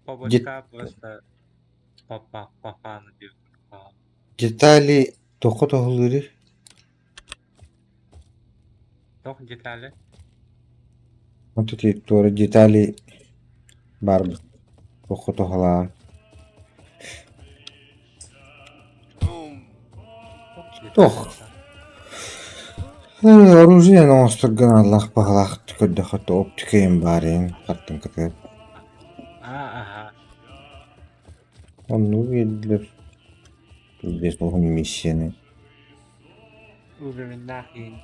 Побочка просто по фану Детали туохха туһулууруй? Тох детали. Онто ити туора детали баар туохха туһалаан. Тох Туох. детали. Оружие оҥосторго наалаах баҕалаах көрдөххө оптика баар хартыҥ кытыыр. А, ага. Оннук биэрдилэр. Пиздец улахан миссияны. Уровень нахрен.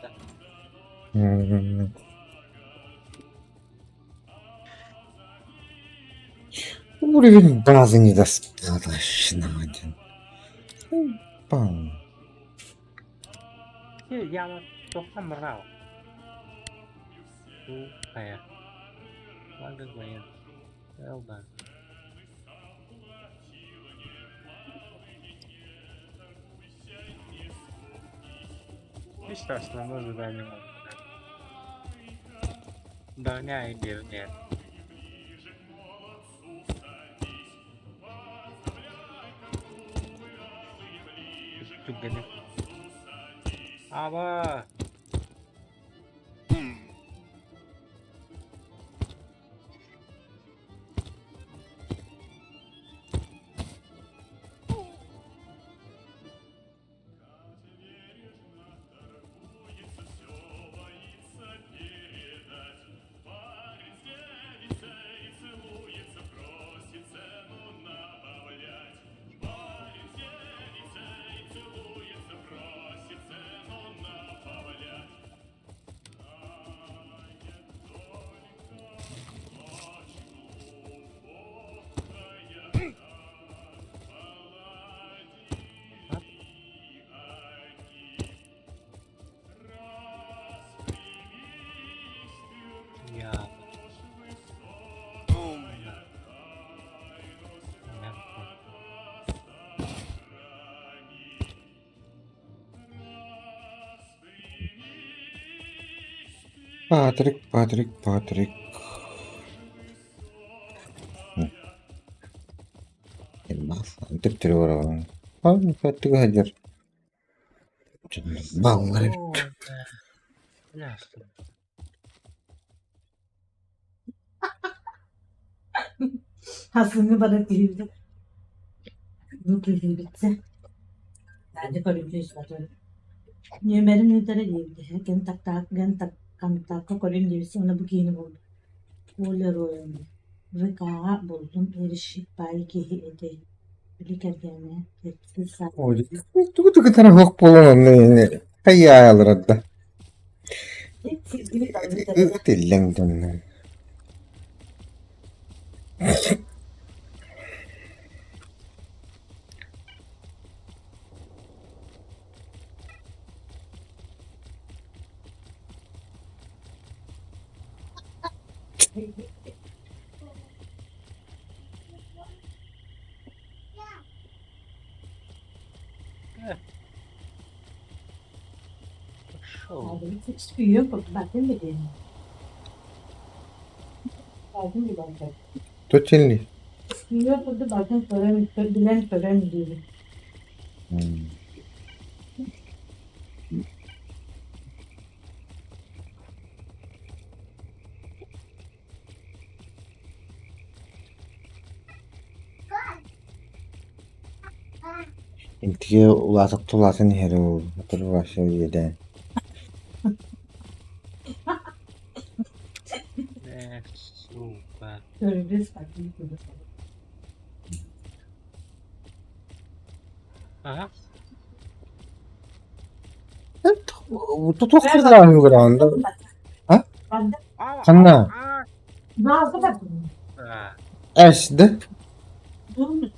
Уровень базы недостаточно один. Пам. Я только мрал. Тупая. Ладно, воен. Элда. Чисто основное задание. Броня и нет. Түгэни. Аба! Я. Патрик, Патрик, Патрик. Төптөрү барабын. Патрик сылдьар. Бааллар эбит. Аслыҥҥы бары киһибит бу киһибитсэ Надя көрүдьүөс Нүөмэрин ыытара диэбитэ Контакка көрүн диэбит уонна бу киһини булбут Оля Роевна ВК-ҕа булдум решит баай киһи этэ били кэргэнэ Тугу кытары суох буолан онно хайаалара да ытиллэн дьонно Пошел. Точильный. Интигэ улаатыкта улаатан иһэрэ буолуо, вообще иэдээн Эх, сука. Ага. Тутуох кырдаан А? Ханна? А, Эс да? ну да.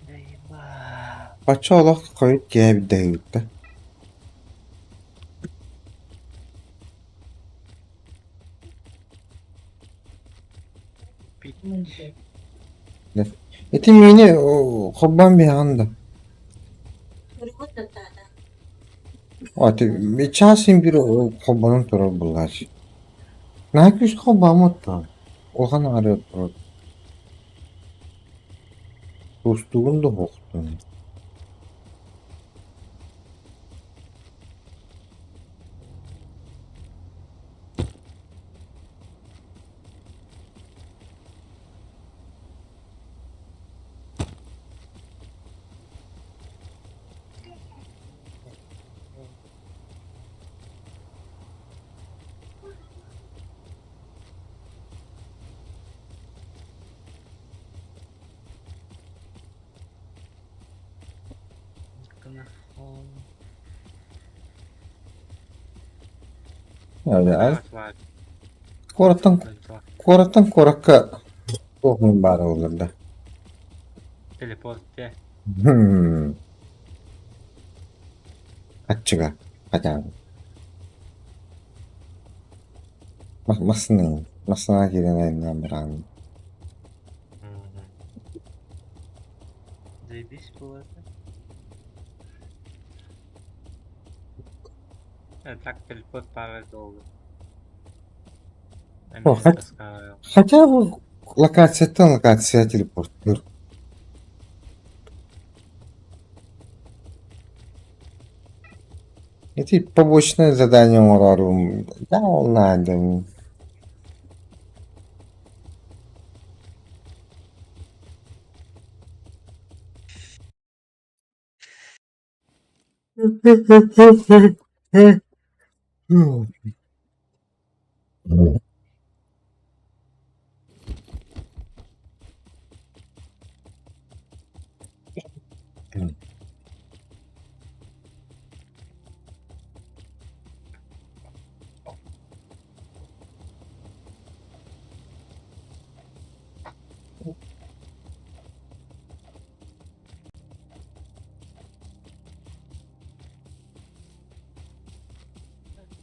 Да Бачча олох хойут кээбит да Пить. Ити миини холбоон биһэҕин да? Ати чаас син биир холбонон турар буоллааччы. Наһаа күүскэ холбооммут дуо? Улахан аҥары турар. Кустугун да уһуктун. Телефон. Куораттан куораттан куоракка туох мин баара буолар да. Телепорт те. Аччыга хотя бы. Массыына массыына киирэн айаннаан бараҕын. Заебись было это. Так телепорт пара долго. О, Меня таскала. Хотя бы локацияттан локация телепорттуур. Ити побочное задание оҥорорум. Да, ол наада.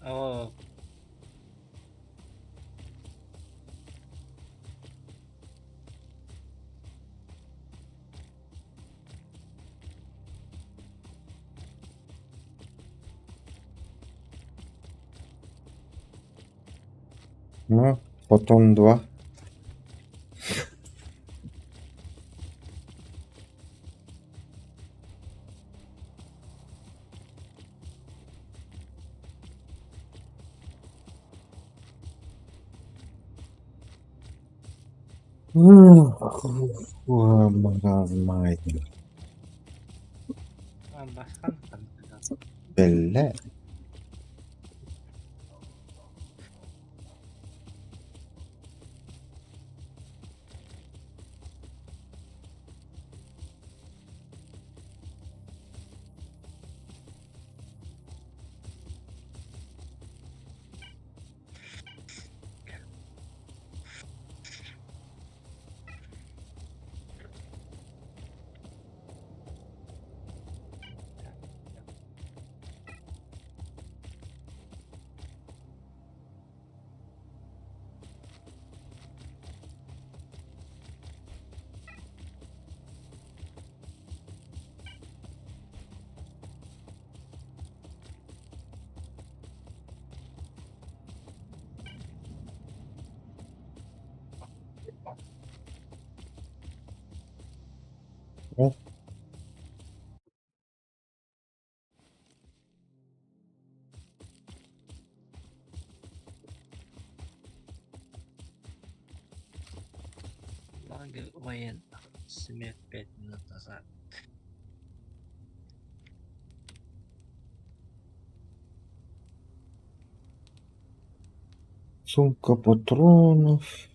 О, Ну, потом два. Маразмайт. басқан там. Бля. Лагерь военных. Смерть 5 минут назад. Сумка патронов.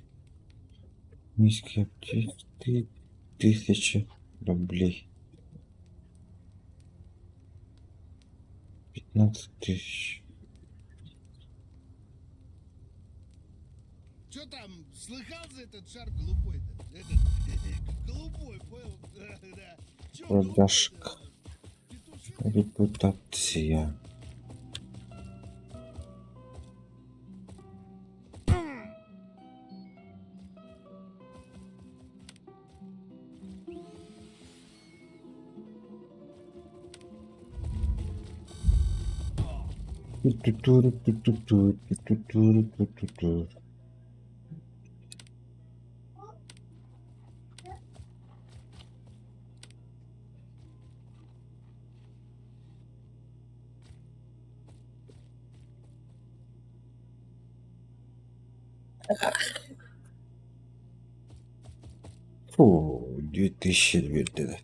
Низкие аптечки. 1000 рублей. 15 000. Че там, слыхал за этот шар голубой-то? Этот, голубой, понял? Да. Чё Продажка. голубой-то? Петушиный? Репутация. Ту-ту-ту-ру-ту-ту-ту, ту-ту-ту-ру-ту-ту-ту. Фу, 2000 биэрдилэр.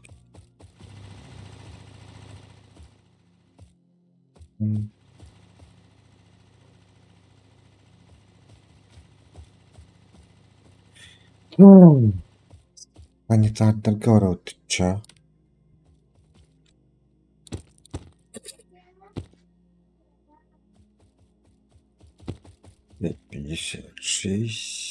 Планетардарга барабыт ча. 5,56.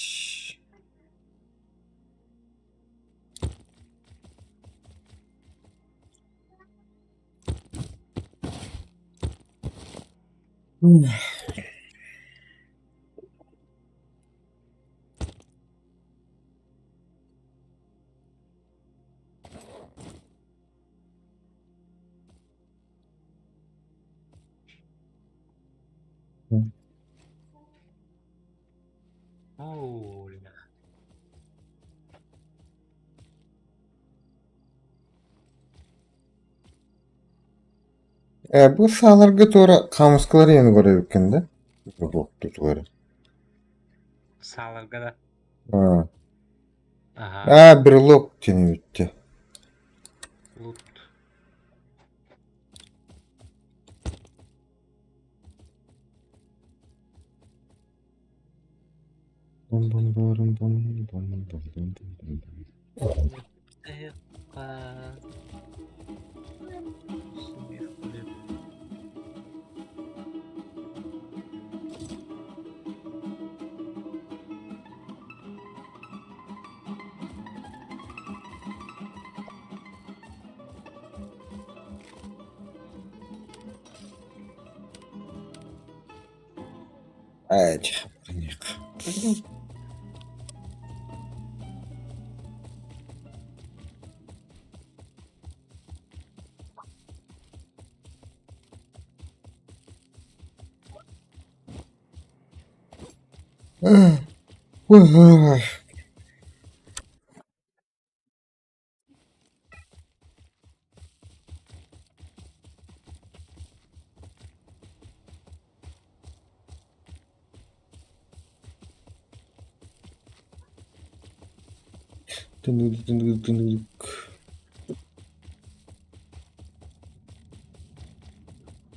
Оля. Ээ, бу сааларга туора хаамыскалар иһэн көрөбүккүн да? Тутулары. Сааларга да. Аа, Аха. аа брелок диэн эбит Лут. Эхо. Смех, блин. Ээ,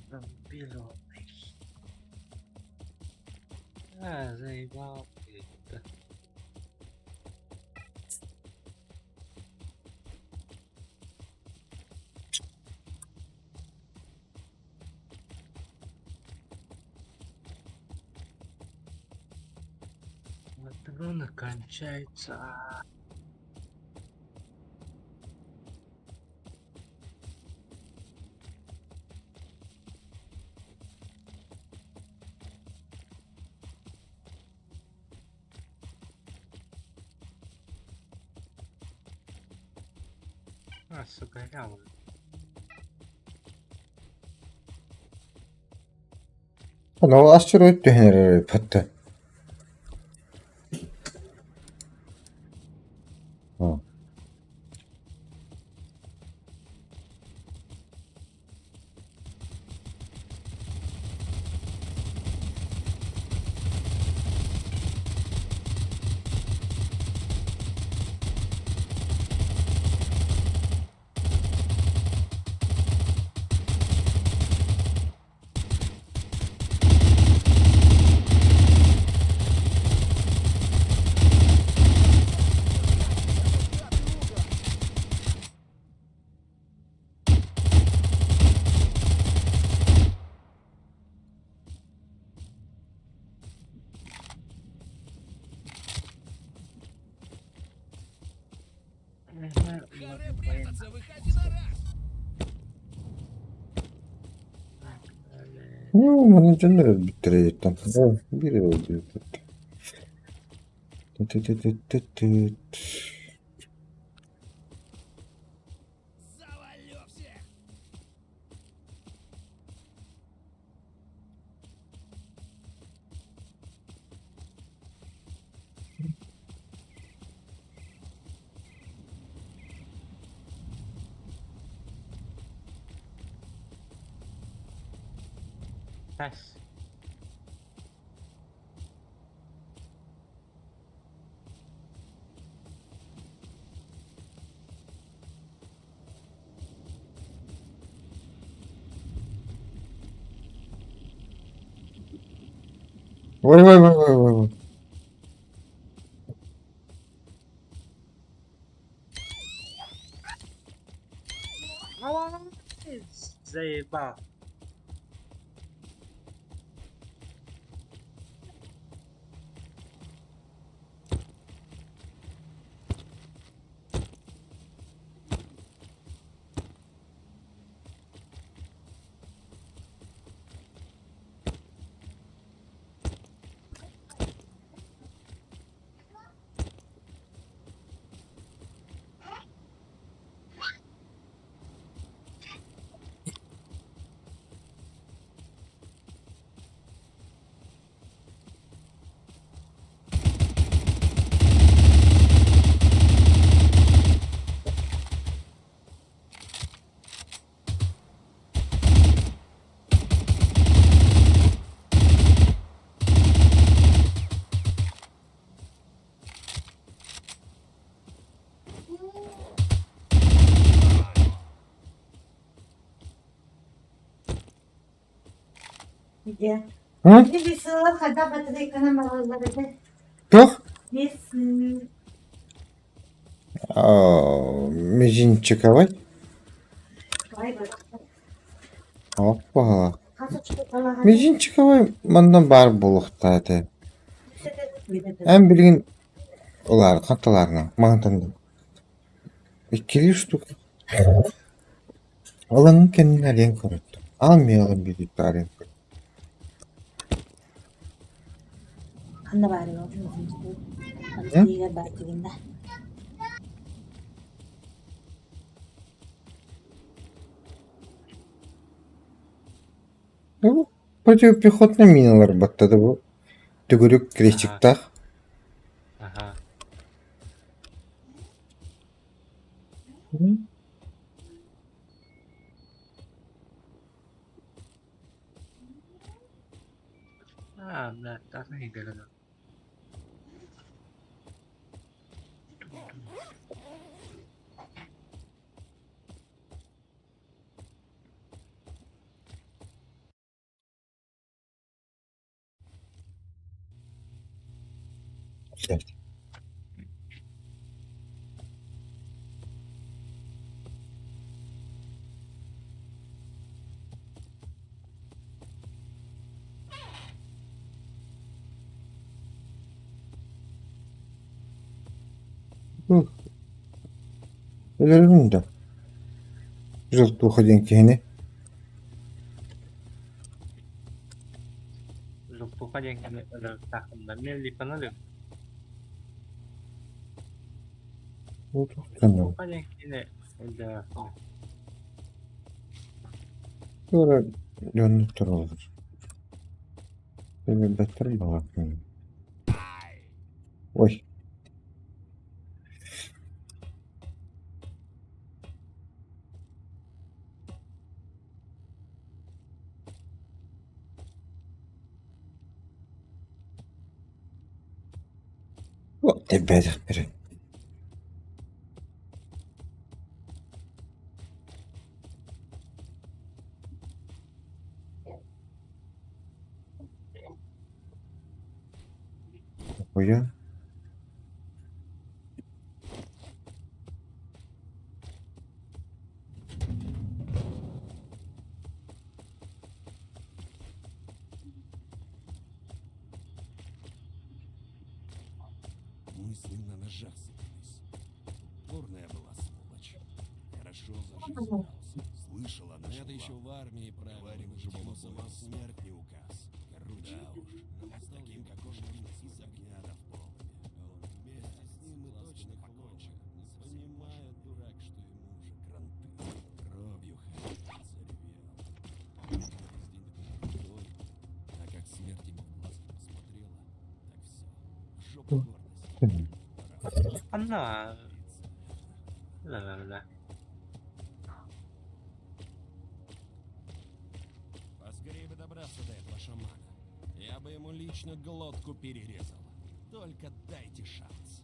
Зомбированный. А, заебал ты. Да. Патроны кончаются. А, сука, лял. Ону астероид түһэн эрэр эбит. Харе прятаться, выходи на раз! Ну, манан дьоннор өлбүттэрэ диэттэн. Биир өлбүт. Ту-ту-ту-ту-ту. Завалю всех! Nice. Ой, ой, ой, ой, ой, ой. Заебал. Где? М? Ити весылар хайдах батарейканан бараллар этэ? Туох? Весы. Мизинчиковай. Ай, барахсан. Оппа. Хас очко Мизинчиковай манна баар буолуохтаах этэ. Эн билигин ылаар, ханталаарына, маҥантан иккилии штука. Ылаҥ кэннин арыйан көрөттүм. Аан миэҕин биирдэ арыйан көрдүм. Ханна баарый ол мизинчик? Баар тигиннэ. Ну, противопехотная миналар баттады бу. Төгүрүк крестиктаах. Ага. А, да, так и говорю. Өлөрүм да. Желтуха диэн киһини. Желтуха диэн кини өлөрүөхтээхпин да. Мин липаны өлүм. Желтуха диэн кини өлөрүөхтээхпин. Туора дьоннуктар олор. Өлөрбөттөр баҕар. Ой. Тэбээтэхтэрэ. Уйа. Мы с ним на ножах сцепились. Упорная была сволочь. Хорошо за жизнь дрался. Слышала наша Это еще в армии правили, ему сама смерть не указ. Короче, да уж, с таким, как он, можно из огня до в полыми. Вместе с ним мы точно покончим. Не понимает дурак, что ему уже кранты. Кровью ходит, заревел. Весь день такой крутой. А как смерть ему в глазки посмотрела, так все. В жопу гордость. Пора Анна. Ла-ла-ла. Поскорее бы добраться до этого шамана. Я бы ему лично глотку перерезал. Только дайте шанс.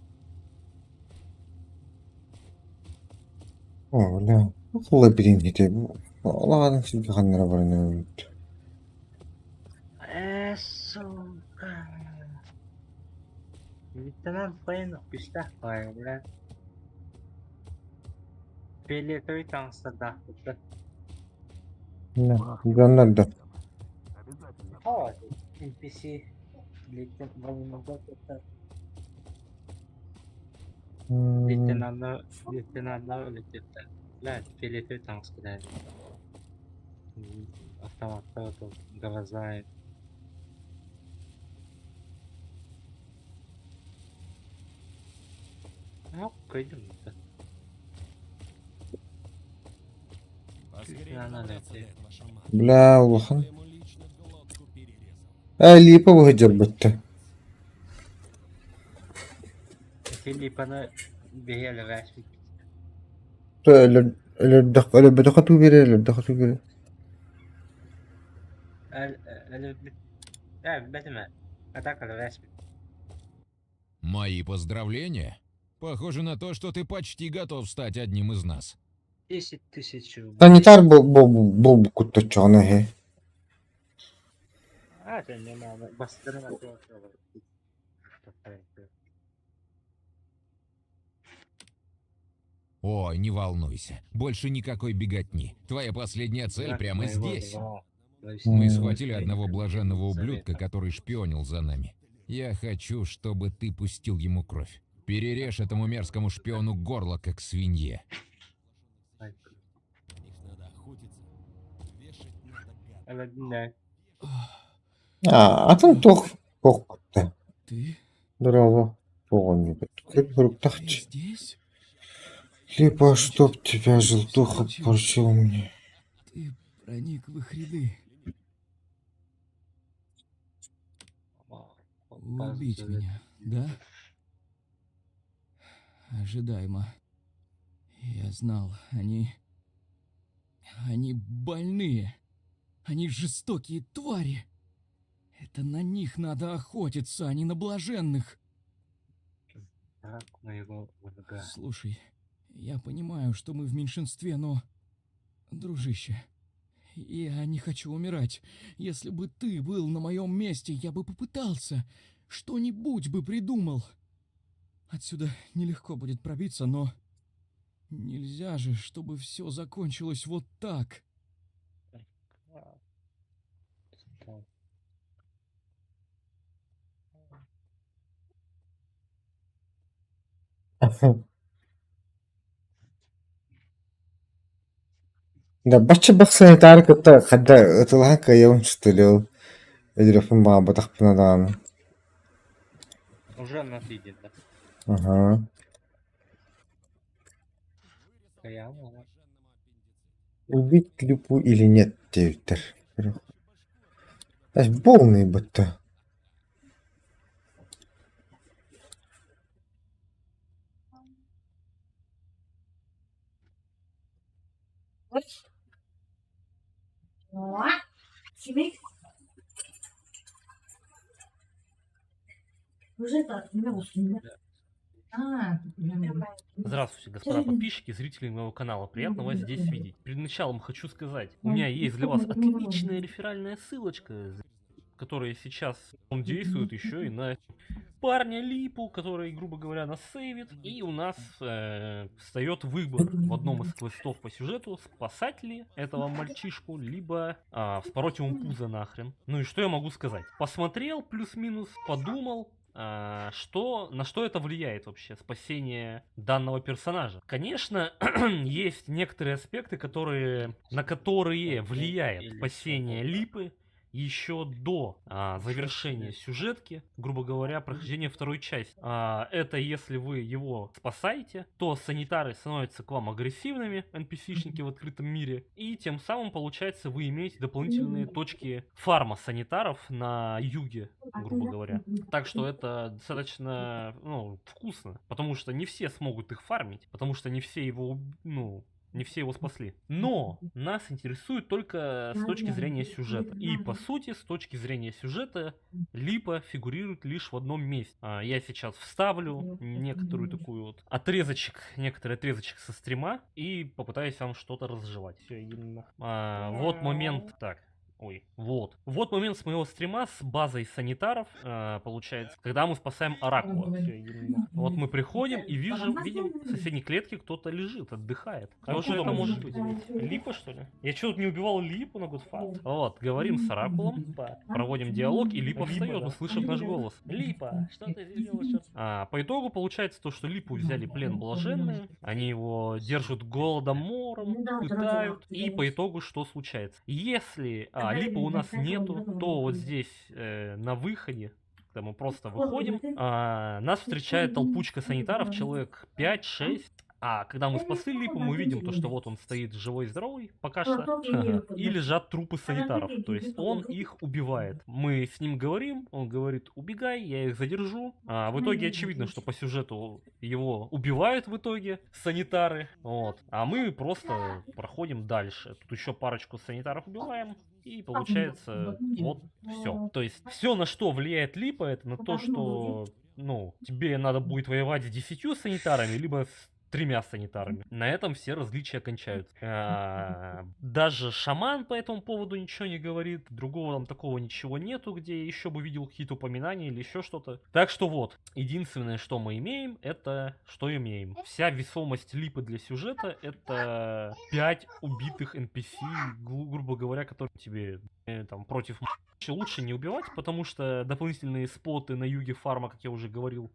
О, бля. Лабиринт Ладно, силгэ ханнара баран Сука. Лейтенант Фейнов пиштах бля. Фиолетовый таҥастардаахпыт. Дьоннор да. О, NPC. Лейтенант Лейтенант лейтенант лейтенант. Бля, фиолетовый таҥас кидали. Автомат глаза. Ну, пойдем. Поскорее бы добраться до этого шамана. Бля, Я улахан. бы ему лично глотку перерезал. Ээ, липа быһыдьарбытта. Филиппаны биһиэлэ Өлөрдөххө туу биэрэр, өлөрдөххө туу биэрэр. Мои поздравления. Похоже на то, что ты почти готов стать одним из нас. 10 тысяч рублей. Санитар буолбуккут оччоҕуна эһэ. А, это не надо. Бастырына. О, не волнуйся. Больше никакой беготни. Твоя последняя цель прямо здесь. Мы схватили одного блаженного ублюдка, который шпионил за нами. Я хочу, чтобы ты пустил ему кровь. Перережь этому мерзкому шпиону горло, как свинье. На них надо охотиться. Вешать надо гад. А, атын туох туох Ты? Здорово. Оҕонньор Ты здесь? Либо чтоб тебя желтуха порчил мне. Ты проник в их ряды. Убить меня, да? Ожидаемо. Я знал, они... Они больные. Они жестокие твари. Это на них надо охотиться, а не на блаженных. Так моего врага. Слушай, я понимаю, что мы в меньшинстве, но... Дружище, я не хочу умирать. Если бы ты был на моем месте, я бы попытался. Что-нибудь бы придумал. Отсюда нелегко будет пробиться, но... Нельзя же, чтобы все закончилось вот так. Да, бачча бахсанитары кытта хадда ытылаһан кыайабын что ли ол өйдүөхпүн баҕарбатахпына даҕаны. Уже на ты да. Аһаа. Каяма. Убить Липу или нет диэбиттэр. Полный будто. Уже так, не могу. А, Здравствуйте, господа подписчики, зрители моего канала. Приятно вас здесь видеть. Перед началом хочу сказать, у меня есть для вас отличная реферальная ссылочка, которая сейчас он действует еще и на парня Липу, который, грубо говоря, нас сейвит. И у нас встает выбор в одном из квестов по сюжету, спасать ли этого мальчишку, либо вспороть ему пузо нахрен. Ну и что я могу сказать? Посмотрел плюс-минус, подумал, на что это влияет вообще, спасение данного персонажа. Конечно, есть некоторые аспекты, на которые влияет спасение Липы еще до завершения сюжетки, грубо говоря, прохождения второй части. Это если вы его спасаете, то санитары становятся к вам агрессивными, NPC-шники в открытом мире, и тем самым, получается, вы имеете дополнительные точки фарма санитаров на юге, грубо говоря. Так что это достаточно, ну, вкусно, потому что не все смогут их фармить, потому что не все его, ну, не все его спасли. Но нас интересует только с точки зрения сюжета. И по сути, с точки зрения сюжета, Липа фигурирует лишь в одном месте. Я сейчас вставлю некоторую такую вот отрезочек, некоторый отрезочек со стрима и попытаюсь вам что-то разжевать. Всё, иди нах. Вот момент. Так. Ой, вот. Вот момент с моего стрима с базой санитаров, получается, когда мы спасаем Оракула. Всё, иди нах. Вот мы приходим и видим, в соседней клетке кто-то лежит, отдыхает. Кто же это может быть? Липа, что ли? Я чё, тут не убивал Липу на Godfather? Вот, говорим с Оракулом, проводим диалог, и Липа встает, услышав наш голос. Липа, что ты здесь делаешь? Чё? По итогу получается то, что Липу взяли плен блаженные, они его держат голодом, мором, пытают, и по итогу что случается? Если Липы у нас нету, то вот здесь на выходе, когда мы просто выходим, нас встречает толпучка санитаров, человек 5-6. А когда мы спасли Липу, мы видим то, что вот он стоит живой и здоровый пока что, и лежат трупы санитаров, то есть он их убивает. Мы с ним говорим, он говорит: убегай, я их задержу. А в итоге очевидно, что по сюжету его убивают в итоге санитары, вот. А мы просто проходим дальше. Тут еще парочку санитаров убиваем. И получается, вот все. То есть все, на что влияет Липа, это на то, что, ну, тебе надо будет воевать с 10 санитарами, либо с Тремя санитарами. На этом все различия кончаются. Даже шаман по этому поводу ничего не говорит. Другого там такого ничего нету, где я еще бы видел какие-то упоминания или еще что-то. Так что вот, единственное, что мы имеем, это что имеем. Вся весомость Липы для сюжета это 5 убитых NPC, грубо говоря, которые тебе там против лучше не убивать, потому что дополнительные споты на юге фарма, как я уже говорил.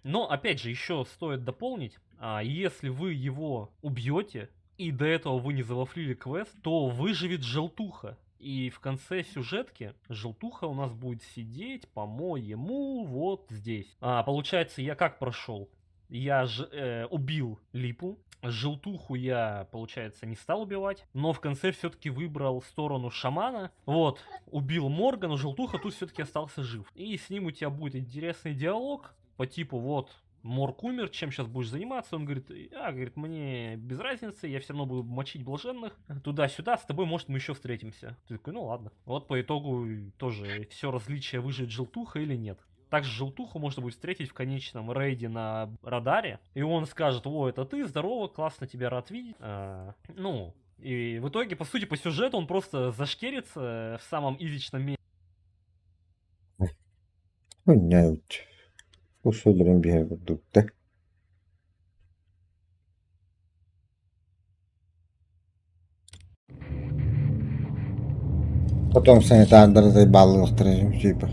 Но опять же, еще стоит дополнить, если вы его убьете, и до этого вы не завафлили квест, то выживет желтуха. И в конце сюжетки желтуха у нас будет сидеть, по-моему, вот здесь. Получается, я как прошел? Я ж убил Липу. Желтуху я, получается, не стал убивать, но в конце все-таки выбрал сторону шамана. Убил Морга, но желтуха тут все-таки остался жив. И с ним у тебя будет интересный диалог по типу вот, Морг умер, чем щас будешь заниматься? Он говорит, говорит, мне без разницы, я все равно буду мочить блаженных. Туда-сюда, с тобой, может, мы еще встретимся. Ты такой, ну ладно. По итогу тоже все различие, выживет желтуха или нет. Также желтуху можно будет встретить в конечном рейде на радаре. И он скажет, о, это ты, здорово, классно тебя рад видеть. И в итоге, по сути, по сюжету он просто зашкерится в самом изичном месте. Понятно. Усилерин биһэ курдук да. Потом санитардары заебаллыахтара типа.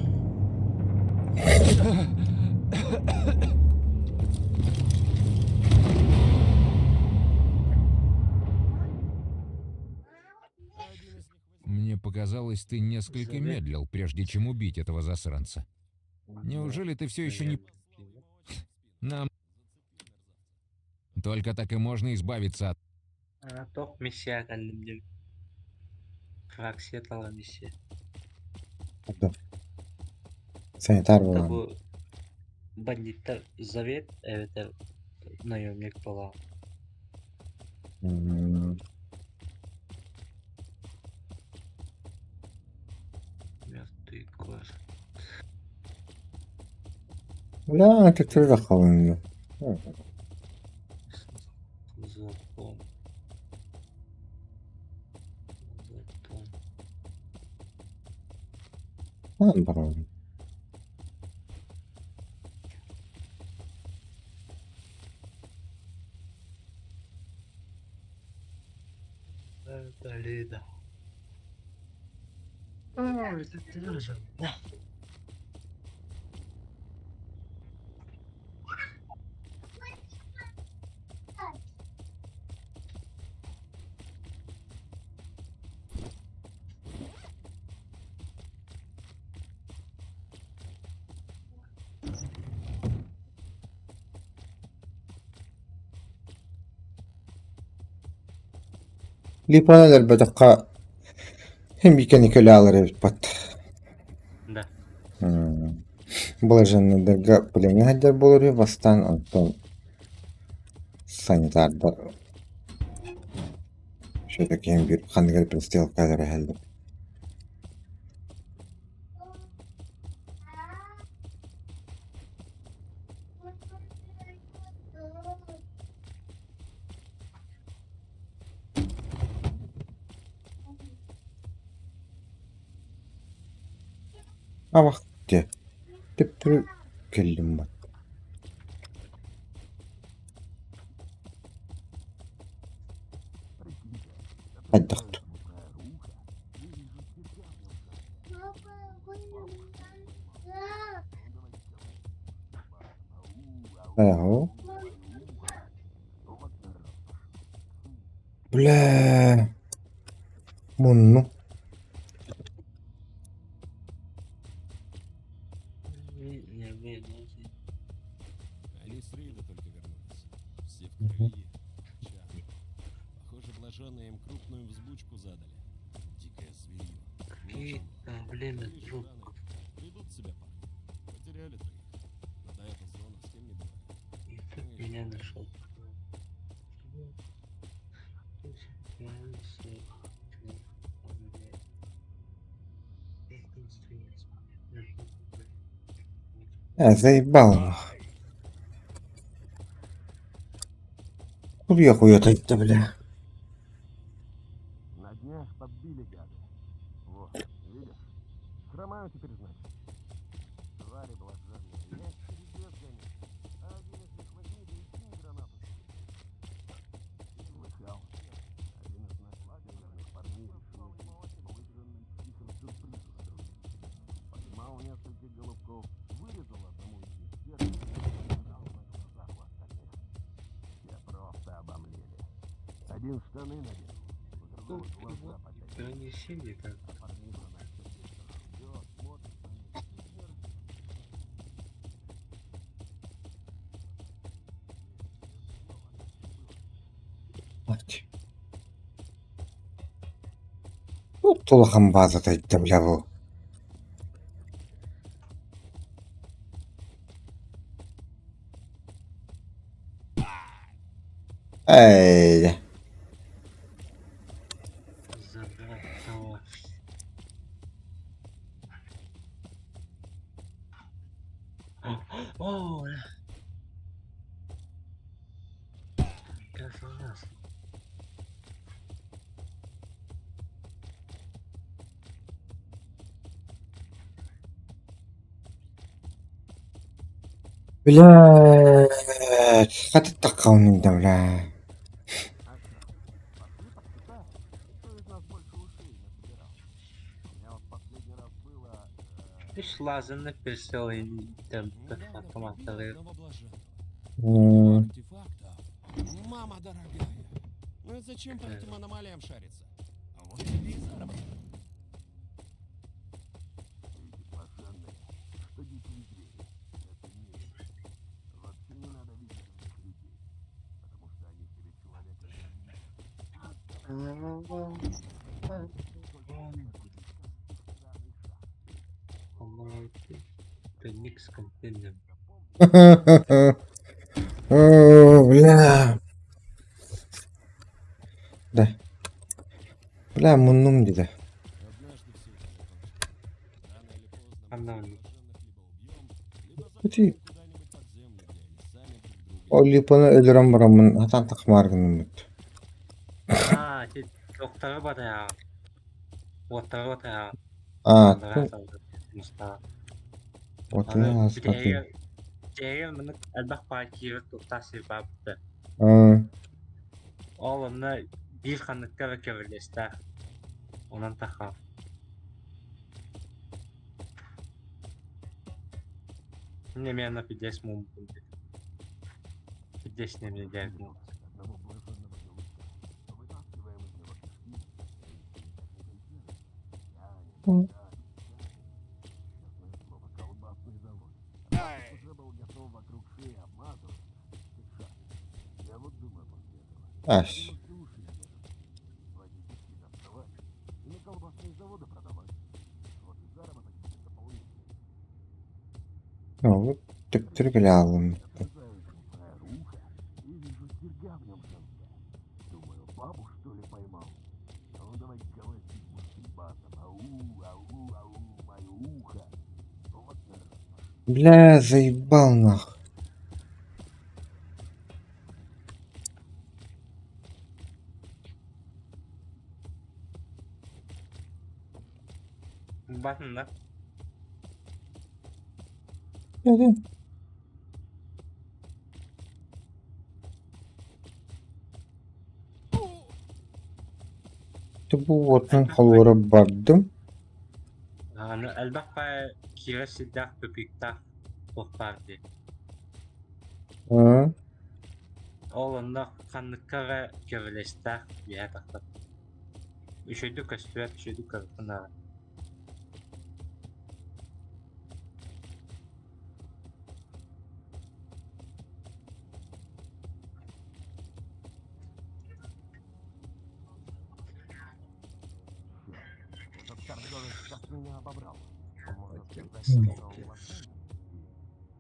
Мне показалось, ты несколько Завет. медлил, прежде чем убить этого засранца. Неужели ты все еще не... Нам... Только так и можно избавиться от... А, тох миссия кәллим Фракция тала миссия. Да. Санитар Это буолан. бу бандиттар завет, это наемник была. Мертвый город. Бля, ты кто захован? Закон. Закон. Ладно, попробуем. Это Лида. Ой, это тоже. Да. Липаны элбэтэххэ хим меканикалялар эбит Да. Блаженныйдарга племя сылдьар буолар үһү, бастаан онтон санитардар все-таки биир ханнык эрэ пристрелкалар эһэллэр. Абах дьэ, төптөрү кэллим бат. Хайдах Эҕо. Бля, мунну. Они с рейда только вернулись. Все в крови. Чахнут. Похоже, блаженные им крупную взбучку задали. Дикое зверье. Какие проблемы, Видишь, друг? раны. Придут в себя парни. Потеряли троих. Но до этого зона с кем не бывает. И тут меня нашел. Заебал нах. Курья хуя бля. На днях подбили гады. Вот, видишь? Хромаю теперь, значит. Твари блаженные, я их через лес гоню. А один из них возьми да и кинь гранату. Слыхал? Один из наших северных парней решил этим блаженным психам сюрприз устроить. Поймал нескольких голубков, вырезал одному из них сердце и сожрал на глазах у остальных. Все просто обомлели. Один штаны надел, у другого Тут глаза перевод покатились. перенесение как. А парниша наш сердечно ждет, смотрит на них и сердится. Мать. Улахан баазата бля бу. Эй. Забрать того. О, бля. Как у нас. Блядь, хата такауны бля. А что, пошли посчитаем, кто из нас больше ушей насобирал. У меня вот последний раз было... Үс лазерный прицел и там Недавно автомат. прибили одного блаженного. Артефактов. Мама дорогая. Ну и зачем по этим аномалиям шариться? А вот тебе и заработок. Эти блаженные, что дикие звери. Это не Вообще не надо видеть в них людей. Потому что они в тебе человека не видят. Ты с контейнером. О, бля. Да. Бля, муннум диде. Однажды все это закончится. Рано или поздно мы Она. блаженных либо убьем, либо Ити закопаем куда-нибудь под землю, где они сами друг друга ол липаны өлөрөн бараммын хатан тахмааргыныммыт. А, ти доктора батая. Оттара батая. А, Musta. отын аспатын. Дегер мını элбэх паа киирэ туттаа сир баабыта. Аа, Ол онно биир ханныкка кэбилэстэ. Онон таха. Не мен пидес мум. Пидес не мне дядь. Одного блаженного голубка. Вытаскиваем из него кишки, а их никак не консервы. Тянем, тянем, тянем. Честное слово, колбасный завод. Раньше уже был готов вокруг шеи обматывать, как шарф. Я вот думаю после этого. аш. Почему все уши не режут? Свои кишки доставать и на колбасные заводы продавать. Вот и заработок будет дополнительный. Ну, төптөр гэлэалым. Отрезаю ему фраеру ухо и вижу серьга в нем женская. Думаю, бабу что ли поймал? А он давай голосить мужским басом. Ау, ау, ау, мое ухо. Вот народ. Бля, заебал нах. Батын да? Бу отын холура бардым. Аны элбэх паа киирэ сирдээх тупиктаах туох баар дии. Аа, Ол онно ханныкка кэбилэстээх биһэ тахтар. Үчүйдүк көстүбэт, үчүйдүк көрүттүн Этот торговец так меня обобрал. Можно сказать, стал блаженным.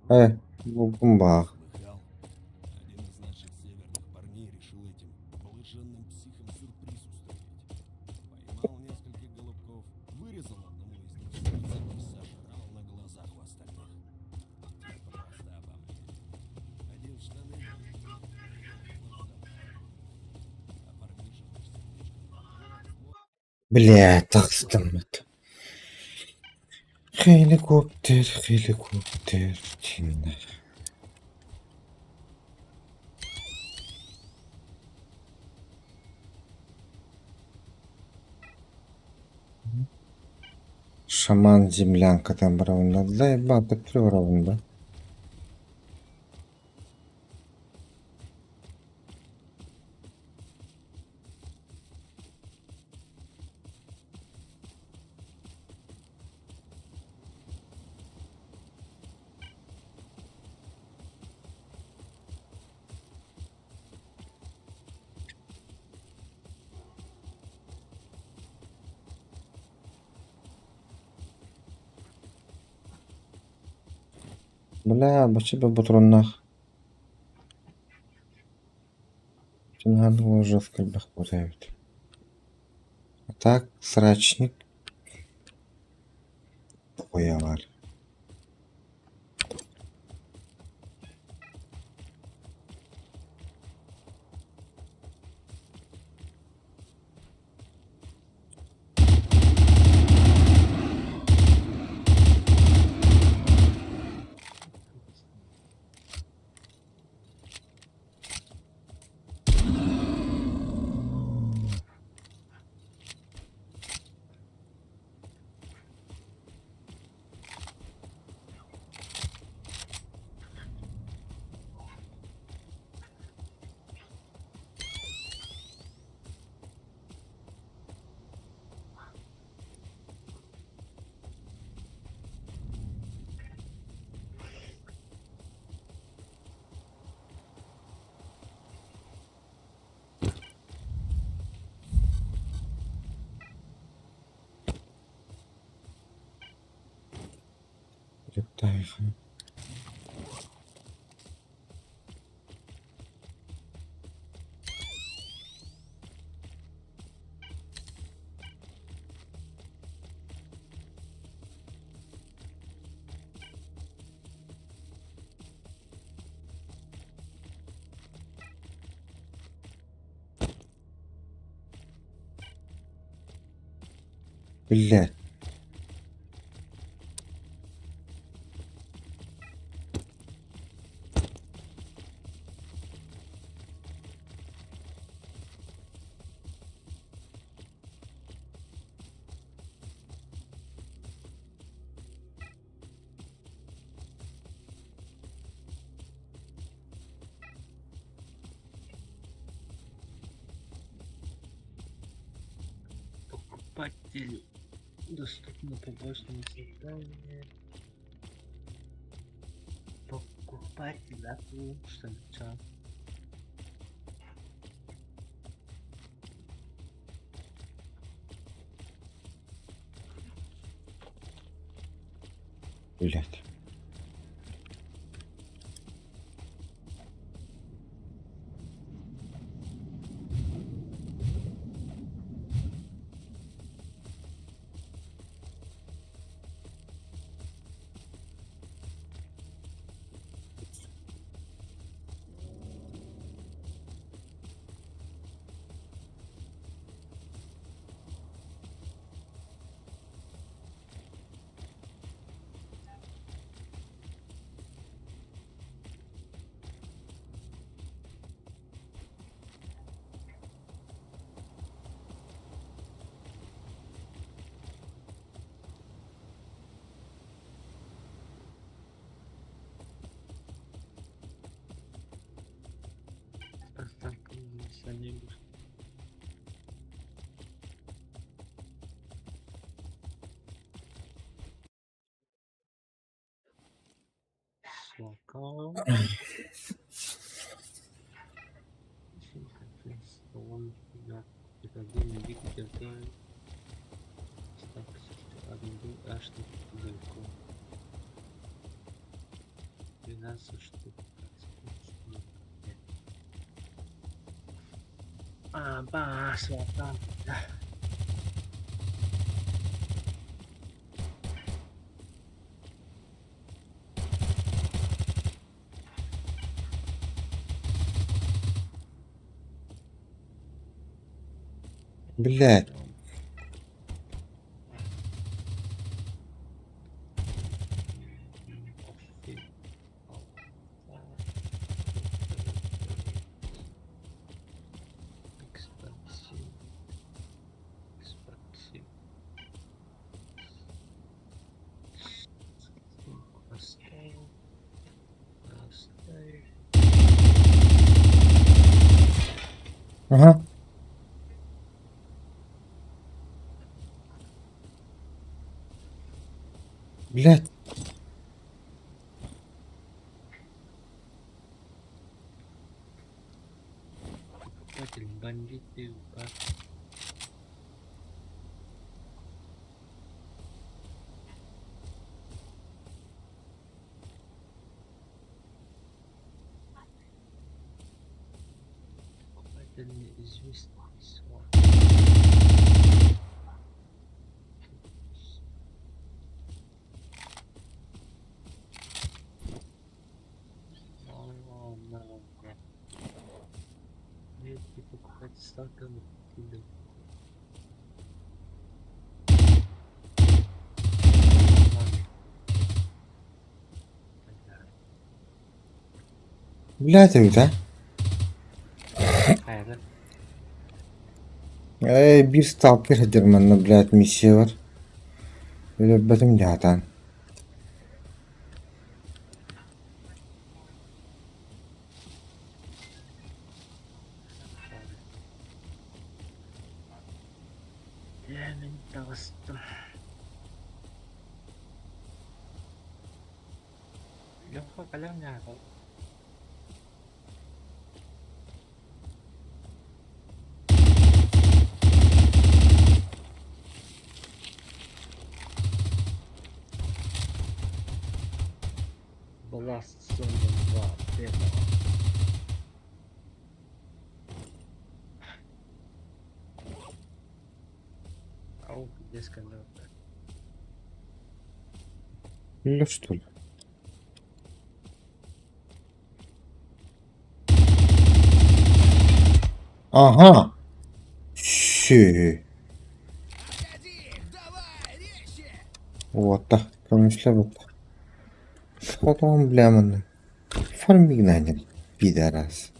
э, бу бах. Слыхал? Один из наших северных парней решил этим блаженным психам сюрприз устроить. Поймал нескольких голубков, вырезал одному из них сердце и сожрал на глазах у остальных. Те просто обомлели. Один штаны надел, другого глаза. Бля, тахсытыммыт. Helikopter, helikopter, тиннэр. Шаман землянкатан барабын да, баатыр барабын да. Бля, бачча ботуруоннаах жестко элбэх эбит. А так срачник хуялар. Тайха. Блядь. Покупателю доступно побочное задание. Покупатель, а что ли, чё? Блядь. Столкновение. Слакал. А, бас, да. Блядь. Ага. Блядь. Покупатель, бандиты, Покупатель неизвестный. Покупать сталкеров. Блядь, эбит аа. Хайа Ээ, биир сталкер сылдьар манна, блядь, миссия бар. Өлөрбөтүм дьаатаан. Дьэ мин таҕыстым. Лёха кэлэн дьаатал. Blast Zone 2 демо. Ау, где скандал? Өллө что ли? Ага. Сү. Уота, көмүслэ Хотон бля манна. Фармигнанин, пидорас.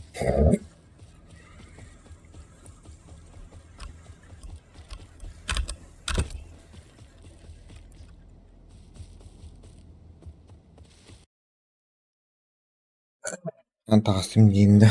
Таҕыстым диин да.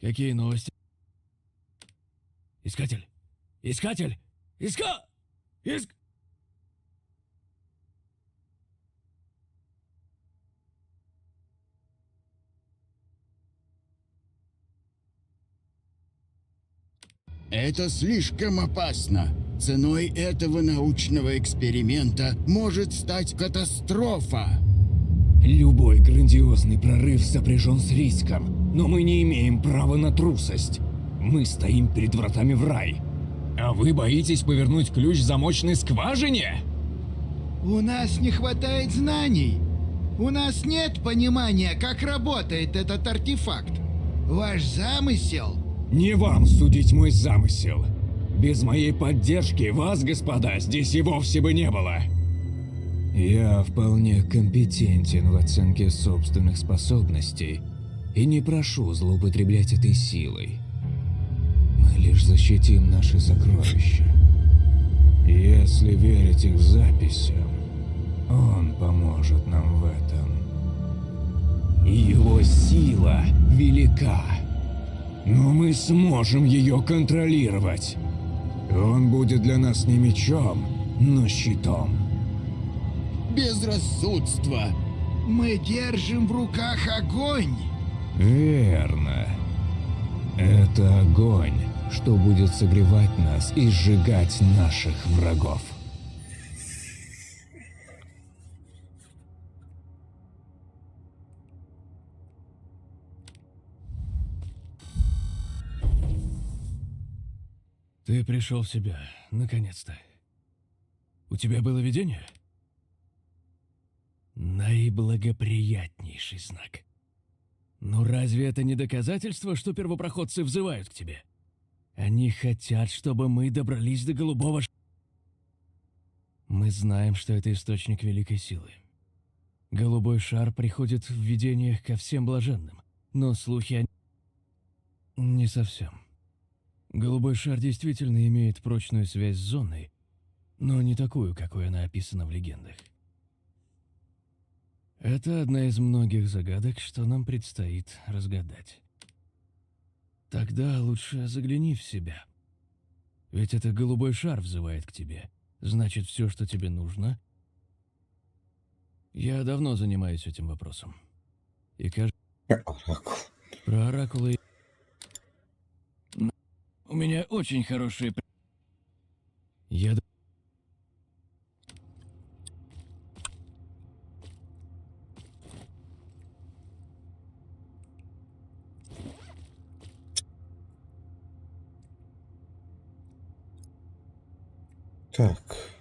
Какие новости? Искатель! Искатель! Иска! Иск... Это слишком опасно. Ценой этого научного эксперимента может стать катастрофа. Любой грандиозный прорыв сопряжен с риском, но мы не имеем права на трусость. Мы стоим перед вратами в рай. А вы боитесь повернуть ключ в замочной скважине? У нас не хватает знаний. У нас нет понимания, как работает этот артефакт. Ваш замысел... Не вам судить мой замысел. Без моей поддержки вас, господа, здесь и вовсе бы не было. Я вполне компетентен в оценке собственных способностей и не прошу злоупотреблять этой силой. Мы лишь защитим наши сокровища. Если верить их записям, он поможет нам в этом. Его сила велика. Но мы сможем ее контролировать. Он будет для нас не мечом, но щитом. Безрассудство. Мы держим в руках огонь. Верно. Это огонь, что будет согревать нас и сжигать наших врагов. Ты пришел в себя, наконец-то. У тебя было видение? Наиблагоприятнейший знак. Но разве это не доказательство, что первопроходцы взывают к тебе? Они хотят, чтобы мы добрались до голубого. Мы знаем, что это источник великой силы. Голубой шар приходит в видениях ко всем блаженным, но слухи о... Не совсем. Голубой шар действительно имеет прочную связь с зоной, но не такую, какой она описана в легендах. Это одна из многих загадок, что нам предстоит разгадать. Тогда лучше загляни в себя. Ведь это голубой шар взывает к тебе. Значит, все, что тебе нужно... Я давно занимаюсь этим вопросом. И кажется... Оракул. Про оракулы... У меня очень хорошие... Я... Так.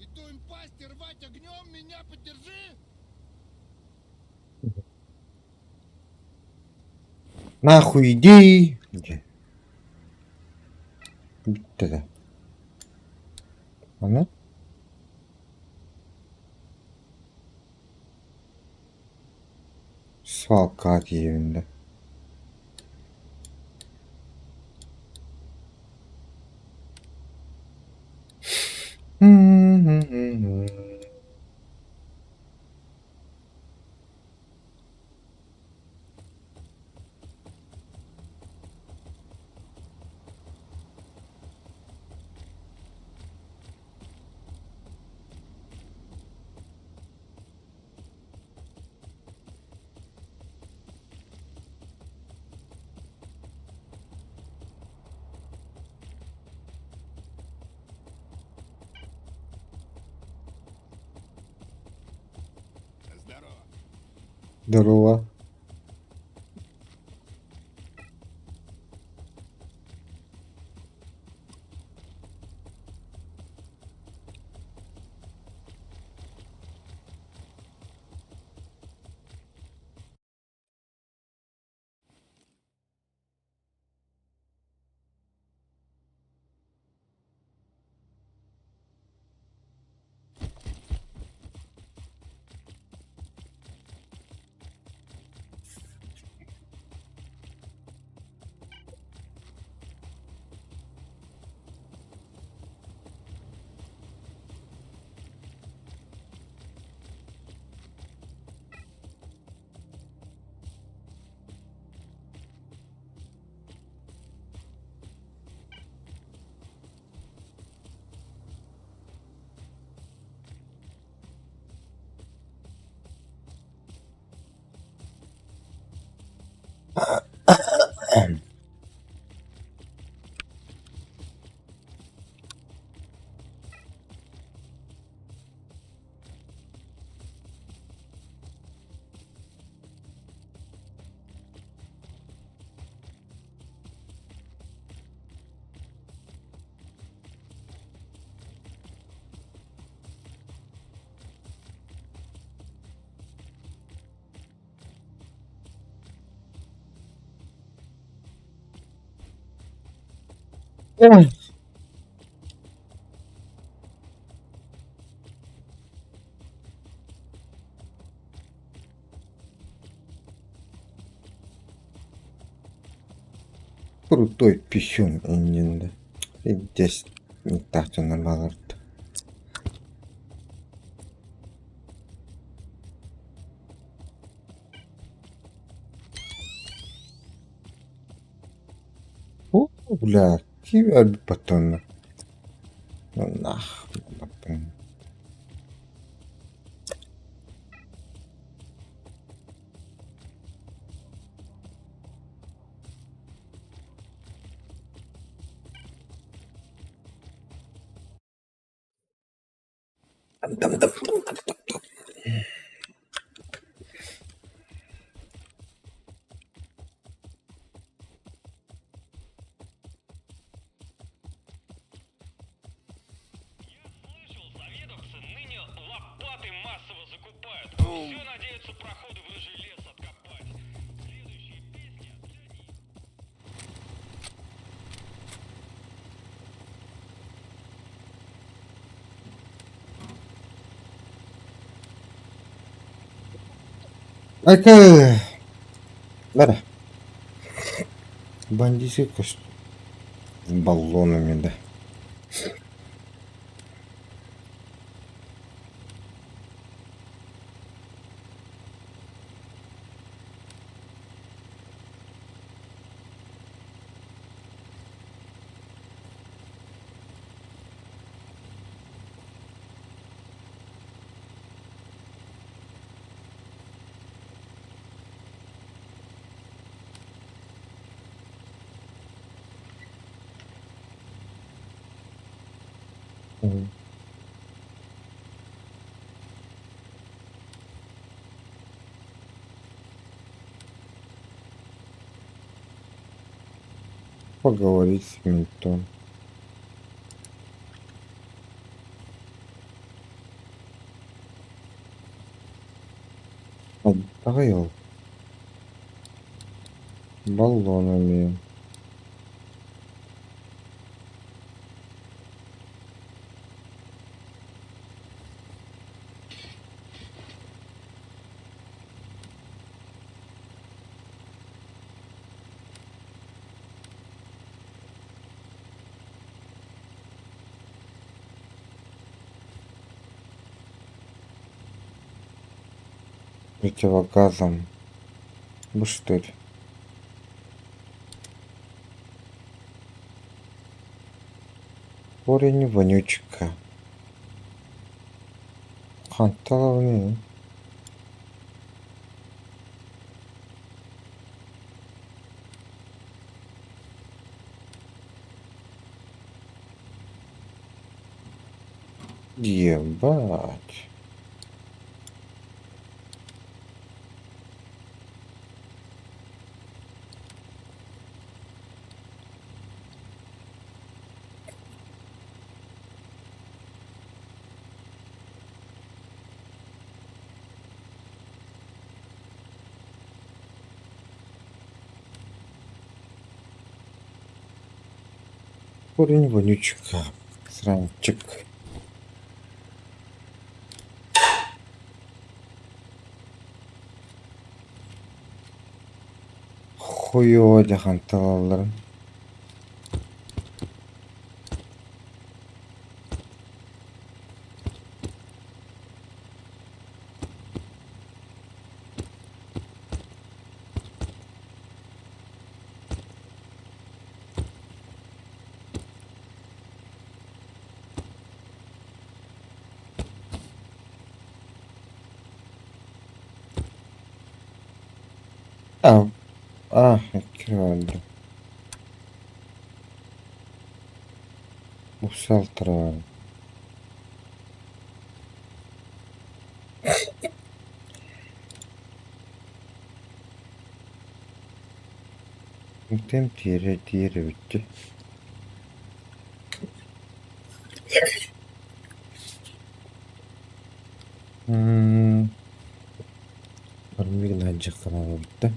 И ту им пасти рвать огнем, меня поддержи! Нахуй иди! Где? Бүттэ. Аны? Свалка диэбин Здорово. Здорово. Ой. Крутой писюн иннинэ. Здесь не так балард. О, бля, киви патроннар. Ну нах. Там-там-там-там-там-там. Слышал, заведовцы ныне лопаты массово закупают. Все надеются проходы в рыжий лес откопать. Следующая песня для них. Айка. Бара. Бандитский костюм. С баллонами, да. Мгм. Поговорить с ментом. Отдай баллонами. Противогазом. Бу что это? Корень вонючка. Ханталовны. Ебать. Корень вонючка. Сранчик. Хуёво дьэ ханталалларын. А, а, открывали. Усалтра. Тем тире тире bitti. Армигна bitti.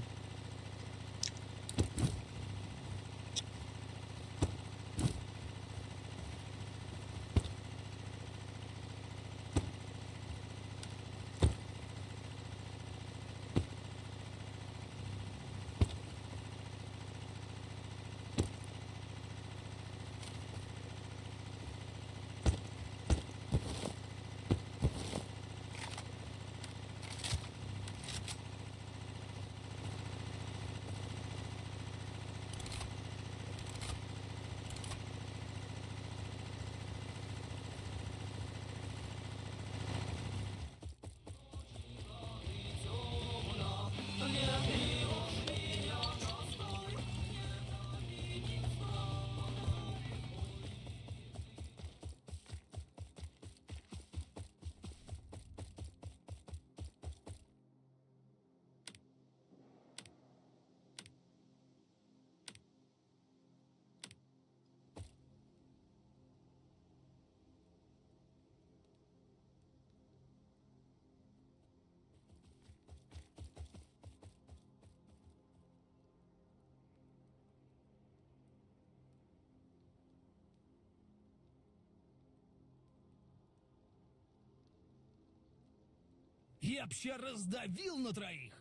Я б ща раздавил на троих.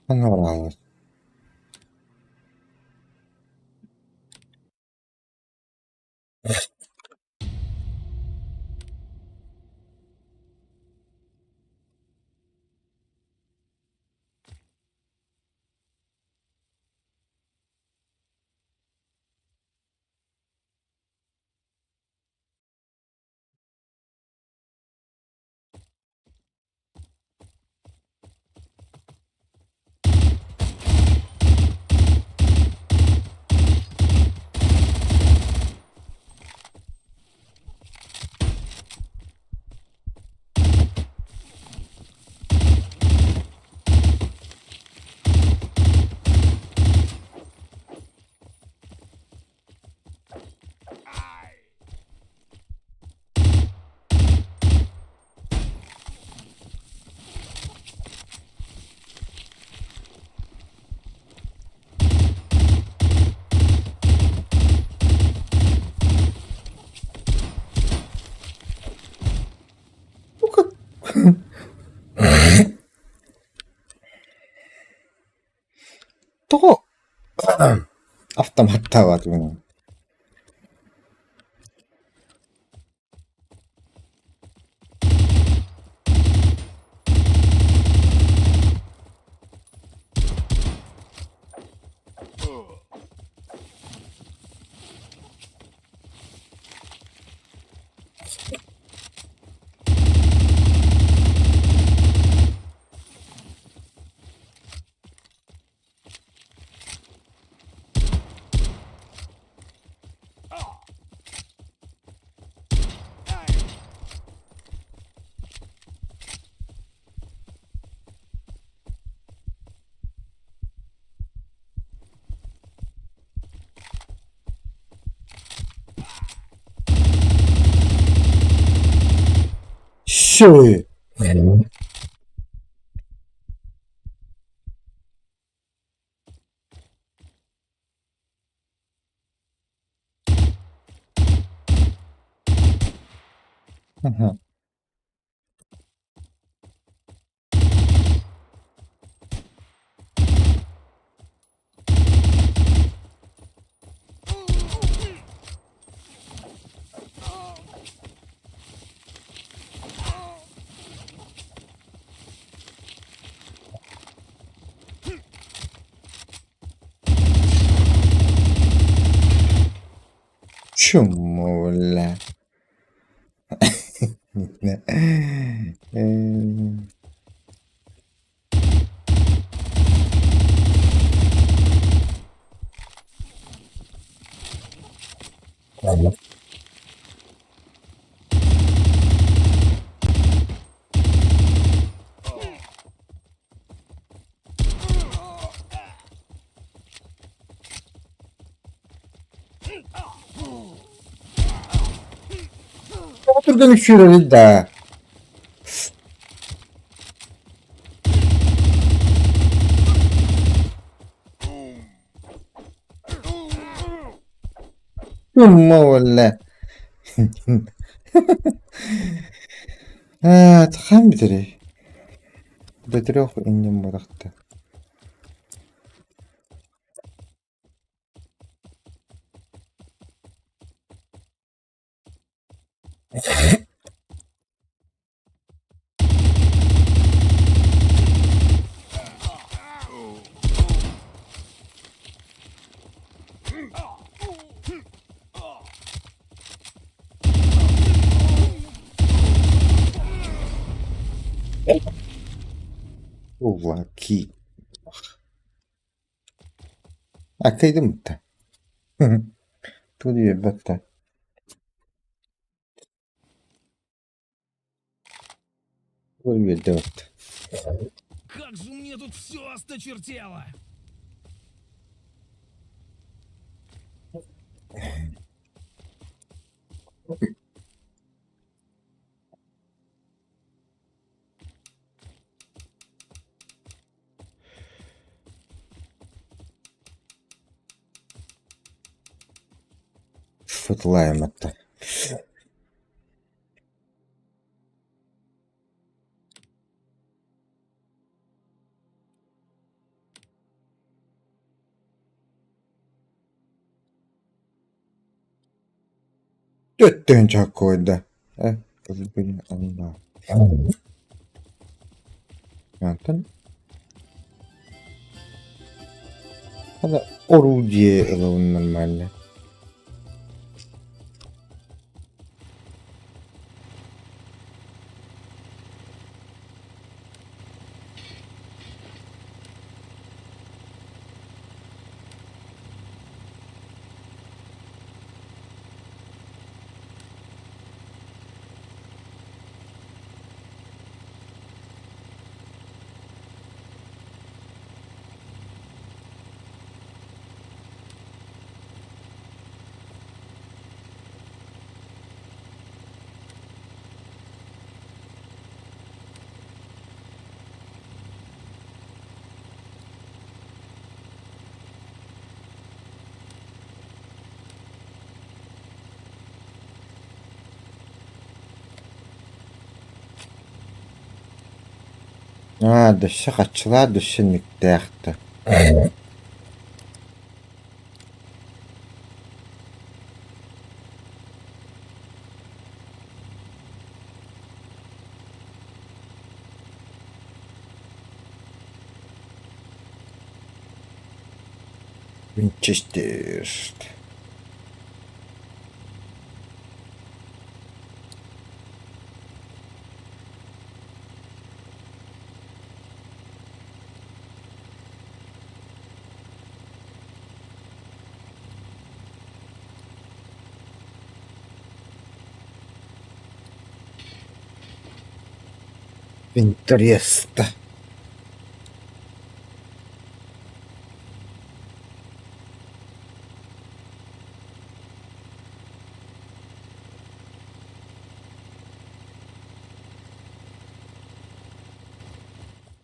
Понравилось. Тоҕо автоматтаабат гынан Сюй! Ага. Чмо, бля. Түргэн сүүрэр да. Чмо, бля. Аа, хаан битэрий? До трех иннем барахта. Кулаки. Аккайдым да. Тугу биэрбэт да. Тугу биэрдэ Как же мне тут все осточертело! Футлаематта. Төттөһүн чаккойда. Э, Мантан Надо орудие ылабын нормально. Аа, дөссө хаччылаа дөссө никтээхтэ. Винчестер. Интересно.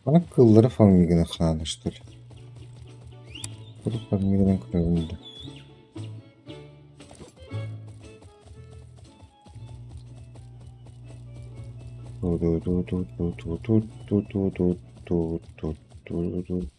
Аны кыллары фармигынан хаана что ли? Буду фармигынан көрөбүн да. Ту-ту-ту-ту-ту-ту-ту-ту-ту-ту-ту-ту.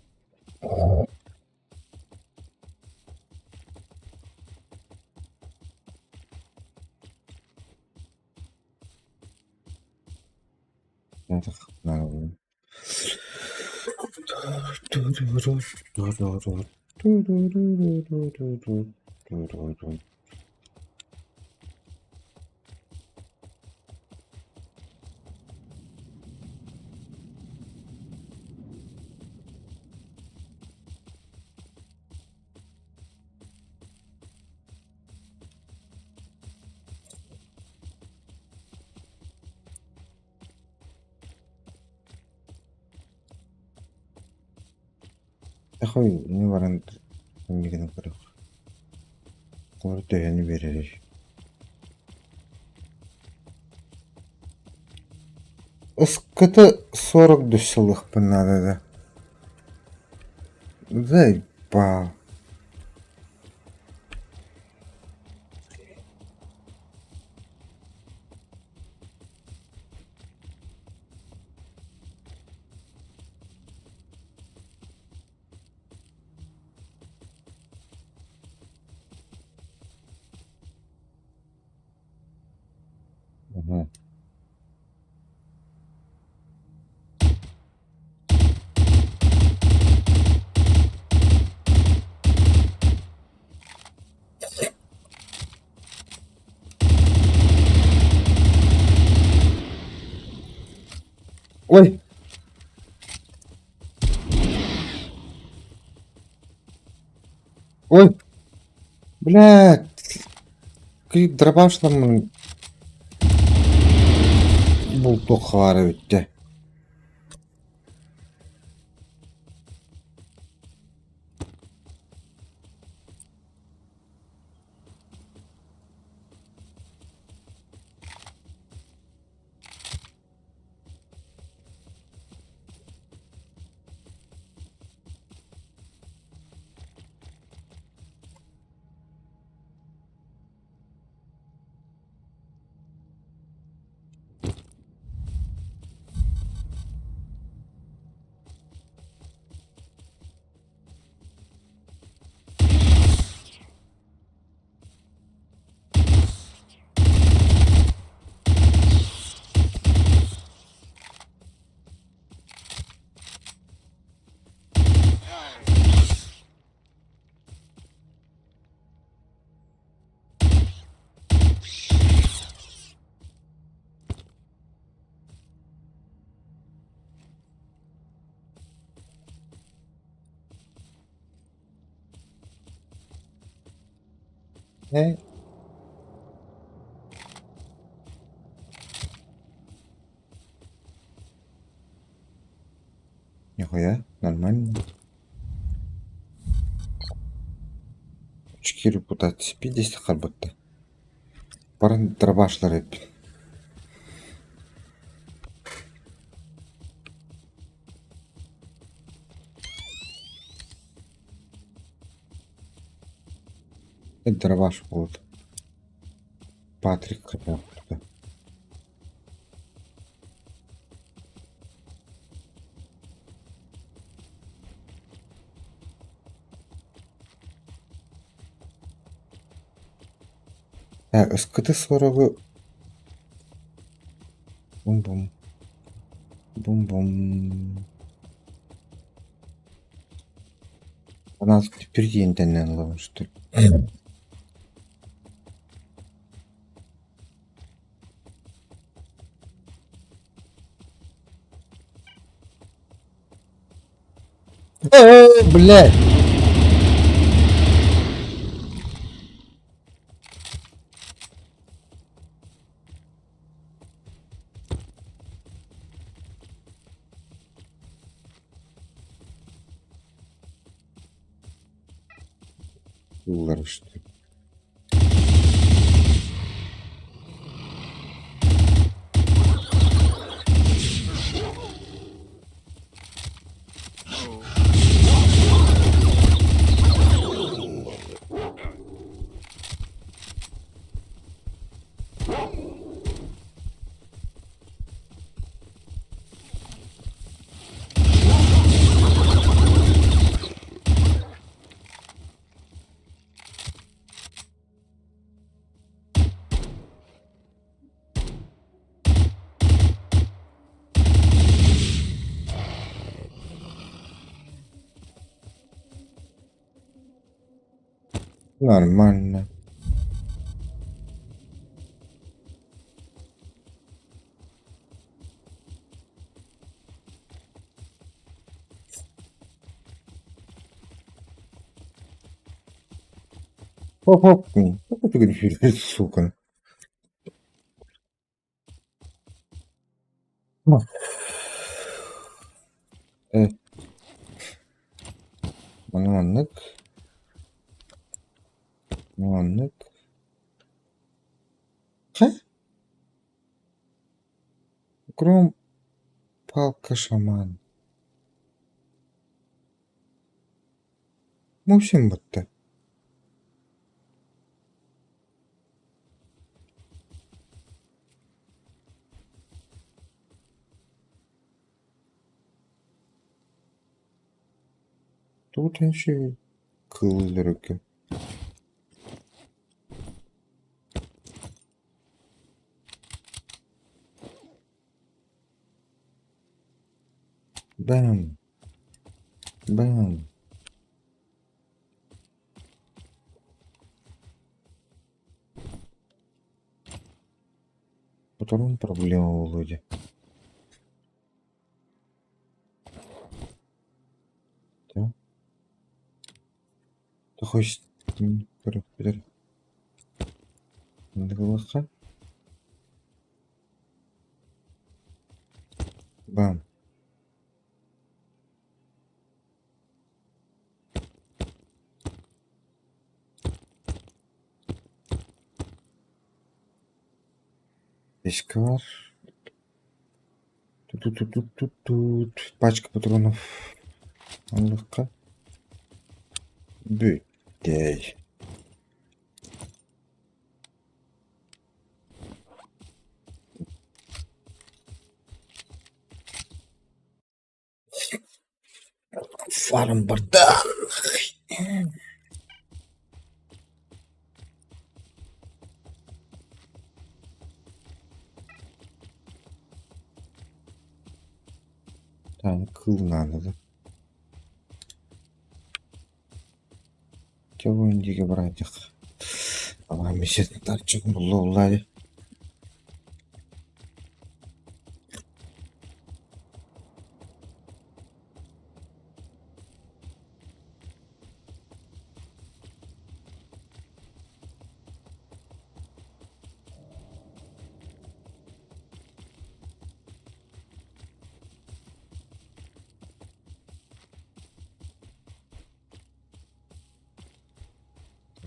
Такой не баран мигин көрөх. Олор төһөнү биэрэрий? Ыскыты 40 душалыахпын наада да. Заебал. Мгм. Ой! Ой! Блядь! Кыйып дробашламмын бултуохха баар эбит дьэ. Э? Нихуя, нормально. Очки репутации 50 харбатта. Баран дробашлар эппин. Дробаш буолбут. Патрик хайдах Э, СКТ сорогу Бум-бум. Бум-бум. Она впереди интернет что ли? Э, блядь! Ыллар что ли? Нормально. Хоп-хоп. Какой ты говоришь, сука. Э. Маннык. Маннык. Хэ? Гром палка шаман. Мусим батта. Тут еще кылларыка. Бам. Бам. Потом проблема, Володя. Похуй көрүөхпүтэр. Маннык ылыахха. Бам. Печка бар. Тут-тут-тут-тут. Пачка патронов. Ыллахха. Бүтэй. Фарм бардак. Так, кыл надо, да? Чего индиге братьях? Ала месяц тарчык булла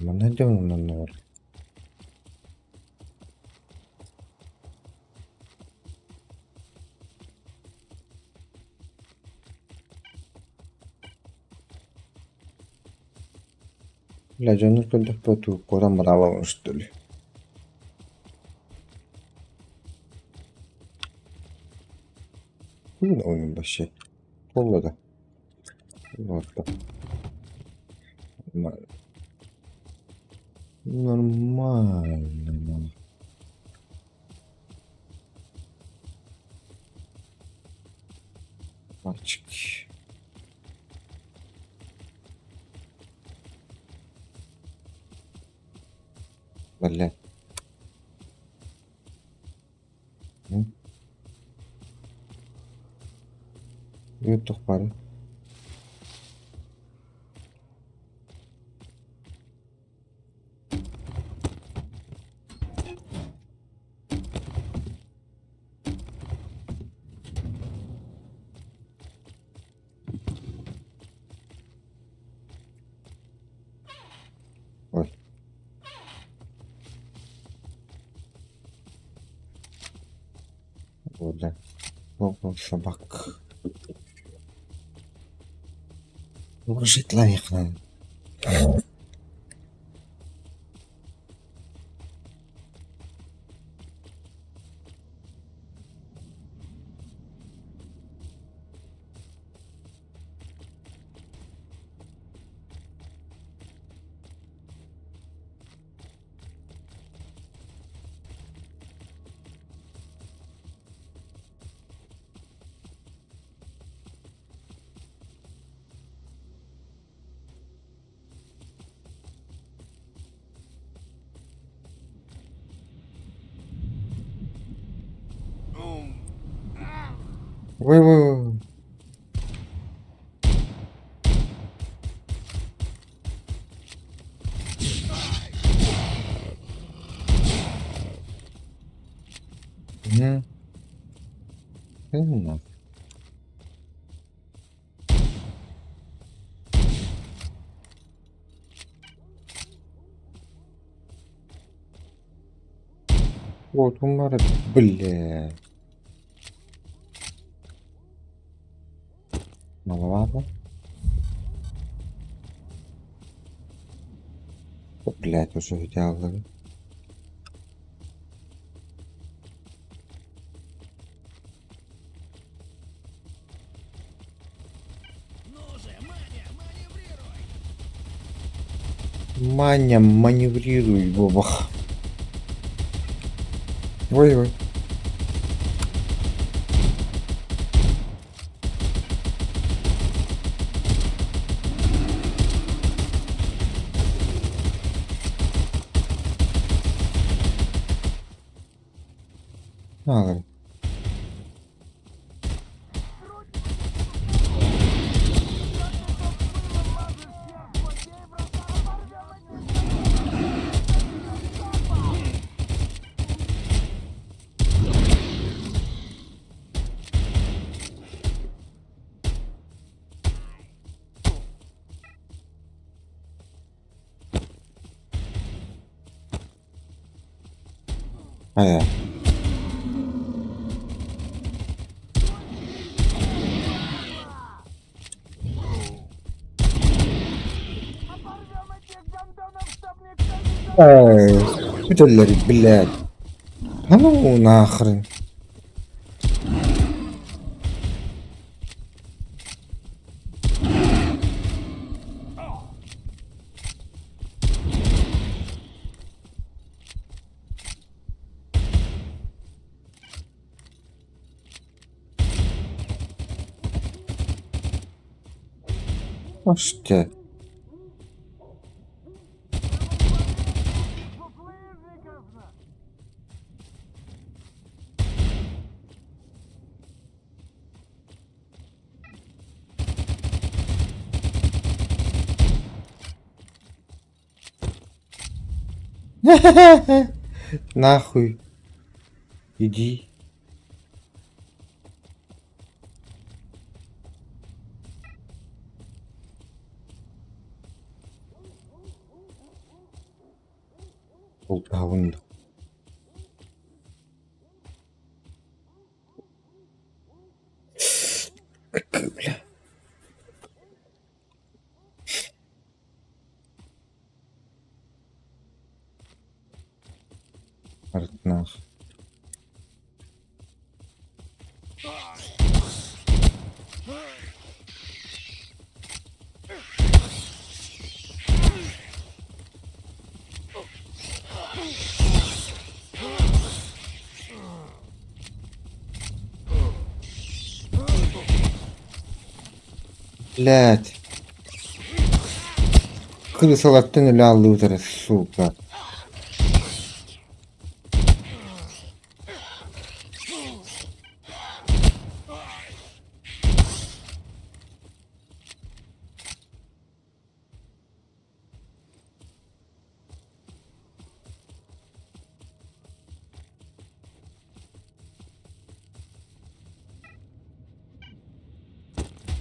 Манна дьонунан Бля, дьоннор көрдөхпө куоран бараалабын что ли? Тугун ойун вообще? Буолла да? Буолла. Нормально. Мальчик. Бля. Туох баарый? Ой. Бля. Логово собак. Ложить лайк надо. Ой, ой, ой. Мгм. Ну, Вот, умар, бля. Маловато. О, блядь, уже взял. Маня, маневрируй, бабах. Ой-ой. Надо. Хайа Эй, бүтэллэр, блядь. А ну нахрен. Можете. Нахуй. Иди. Полтавын Бля. Артнах. Блять. Крысалартан өлө аллыытара, сука.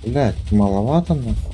Блять, маловато нахуй.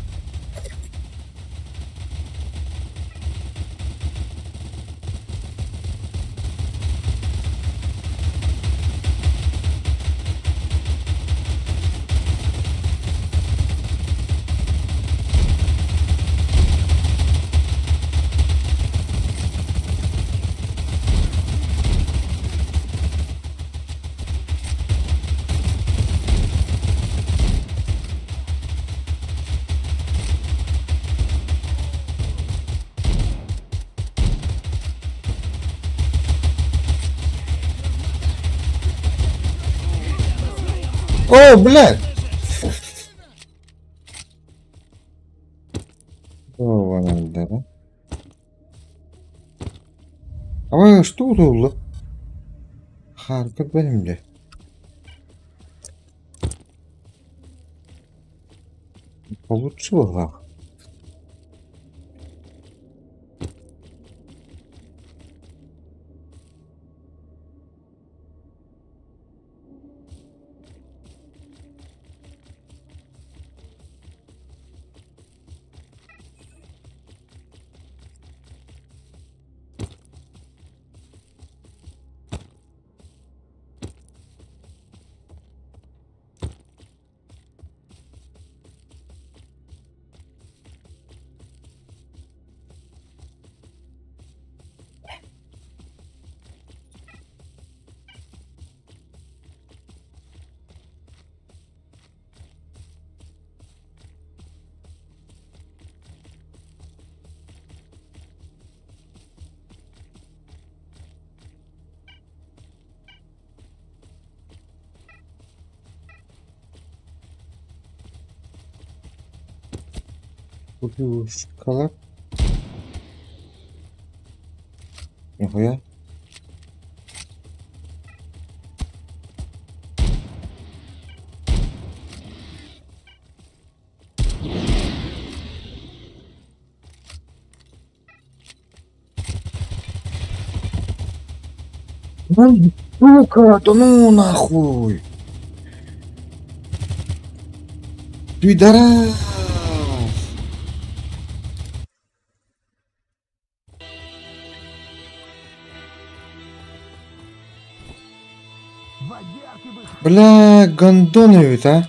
О, блядь! О, Ama что oldu? Harika benim de. Получила. Купил шоколад. Нихуя. Ну, сука, да ну нахуй. Пидорас! Водярки бы Бля, гондон эбит, а?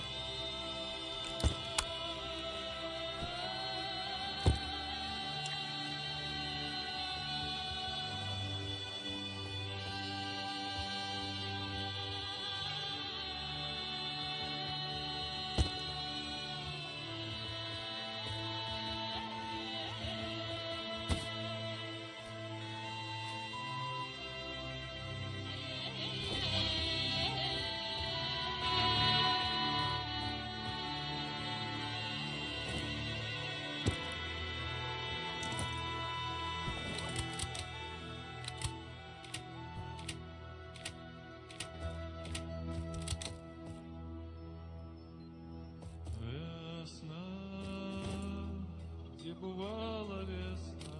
Где бывала весна,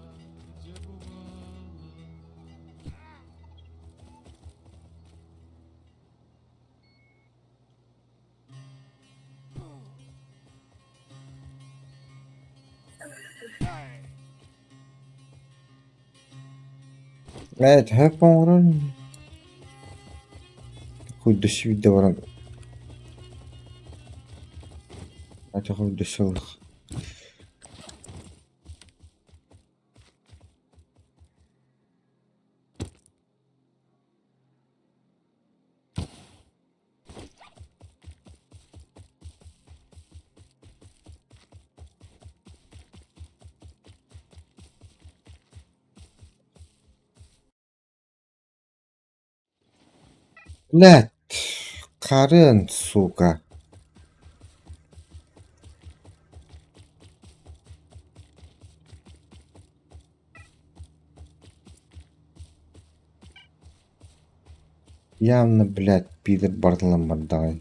где бывала? Блядь, хэп оҥорон Куйда баран Атах. Блядь, Карен, сука. Явно, блядь, пидор бардылан бардаҕай.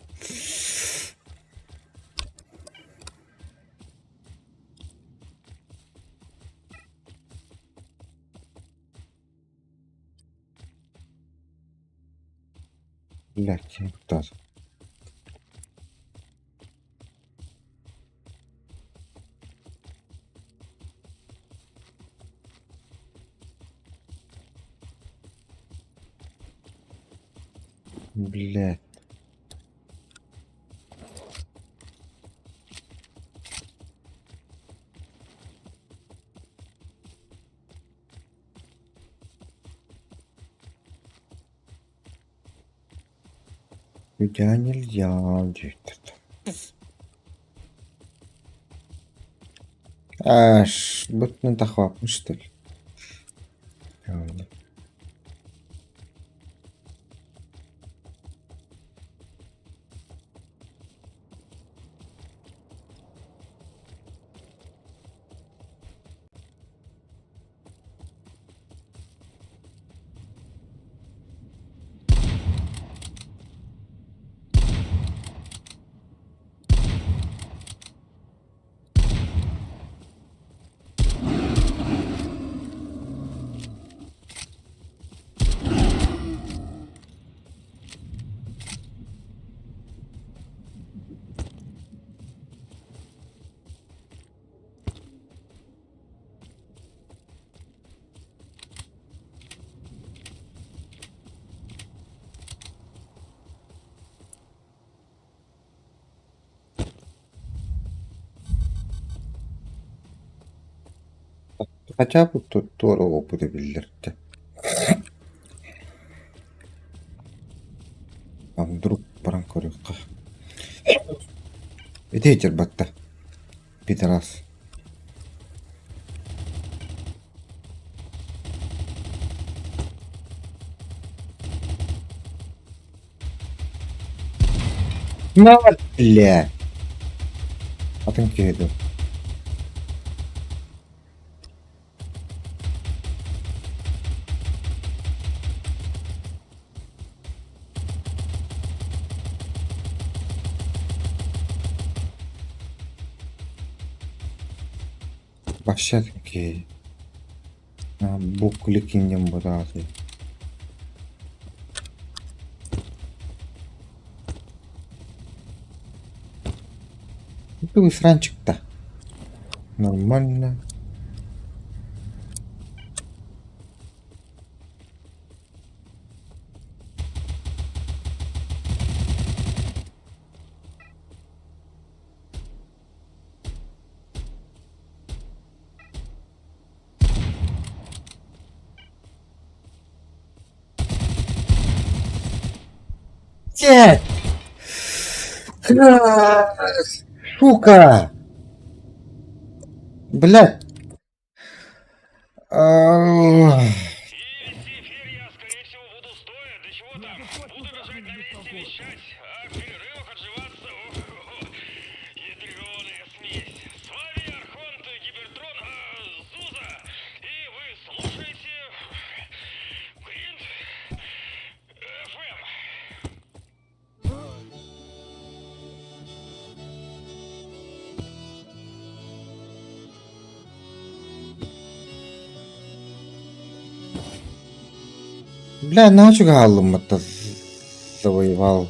Блядь, куттар. Блядь. Нельзя, нельзя, диэбиттэр. Аш, бутны тахваппын что ли? Хотя бы тут туора опыты биллэрдэ. А вдруг баран көрүөххэ. Ити батта. Пидорас. На, бля. Атын киһи Вообще окей. Букли кинем браты. Ты сранчик-то. Нормально. Блядь! Сука! Блядь! Бля, нафиг хааллым завоевал.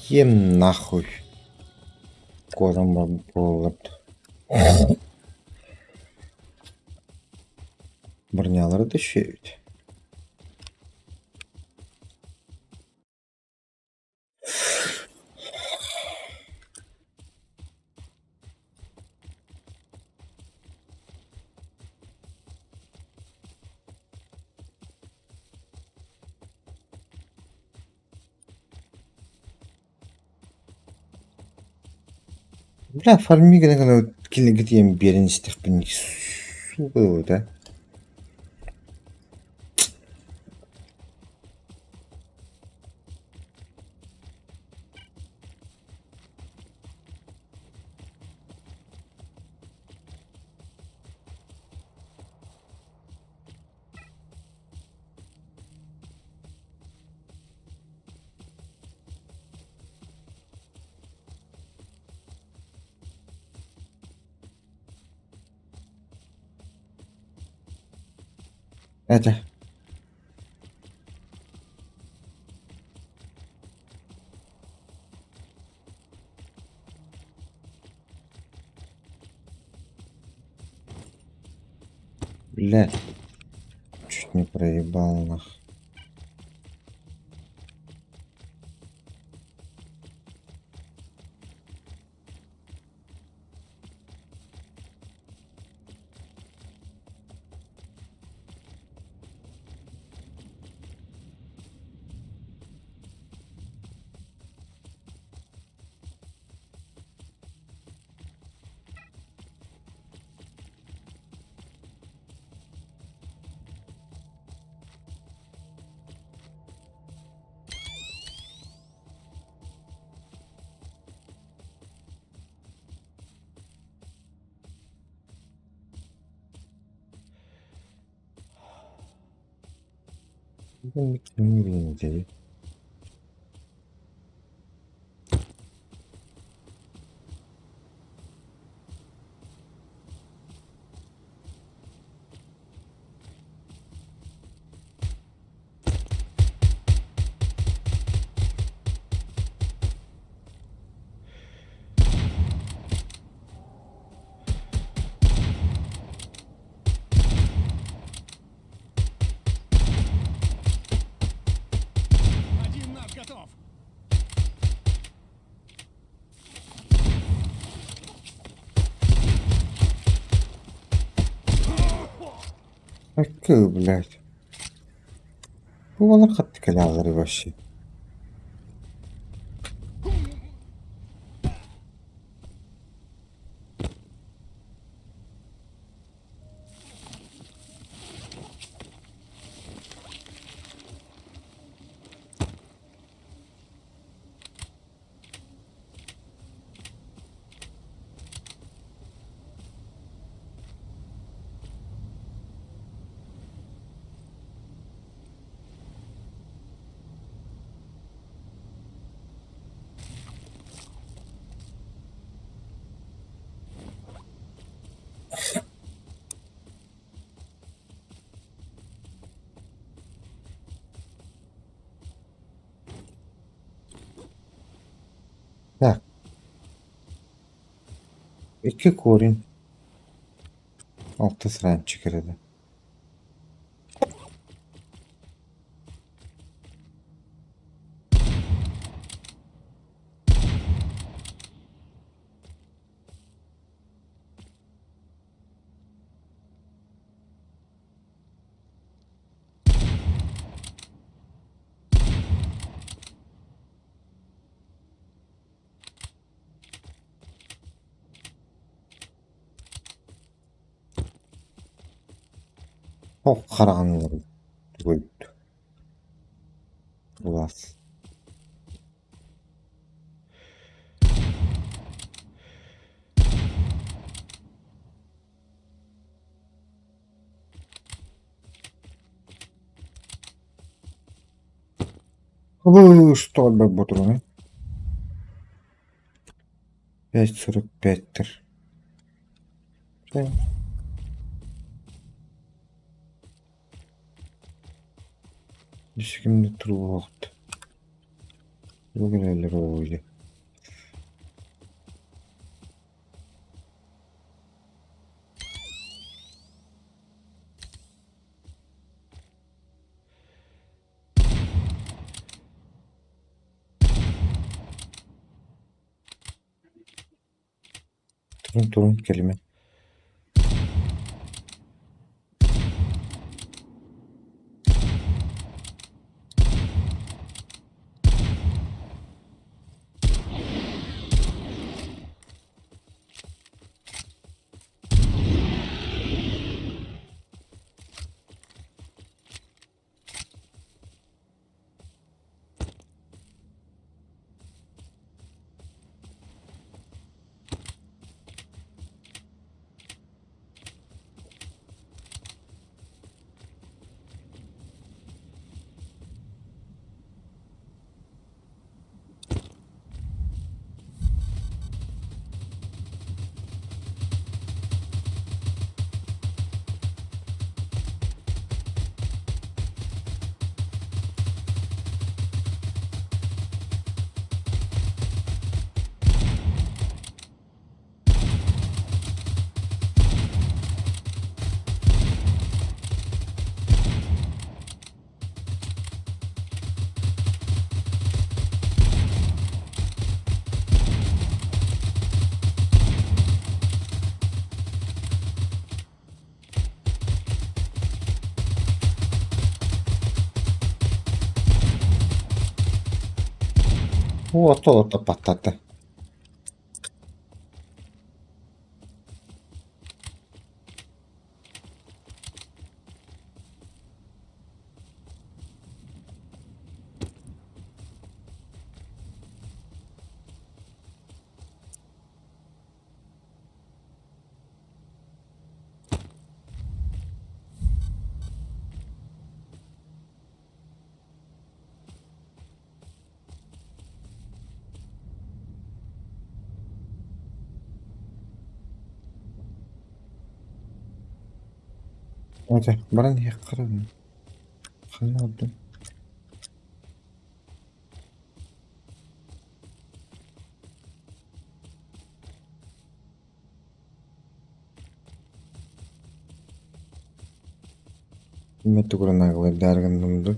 Ем нахуй. Куотан буоллар. Бронялары да үчүгэй эбит. Бля, фарми гына гына кинилэргэ тиийэн биэрэн истэхпин сука да. Это. Блядь. Чуть не проебал нах. Кимниин Один наш готов. Какой, блядь. Бу балар хатты кэлэҕэлэр вообще. Так. Икки корень. Алтыс ранчик эрэ. Ол хараҕын тугуйбут Былаас Что ботуруҥ 5.45 тыр. Дьэ кимдэ туруохт. Бүгүн өлөр Турун турун кэлимэ. Ото баттаата. Ата баран иһиэххэ ханна ордун Киммэ тугуранагалардаары гынным дуу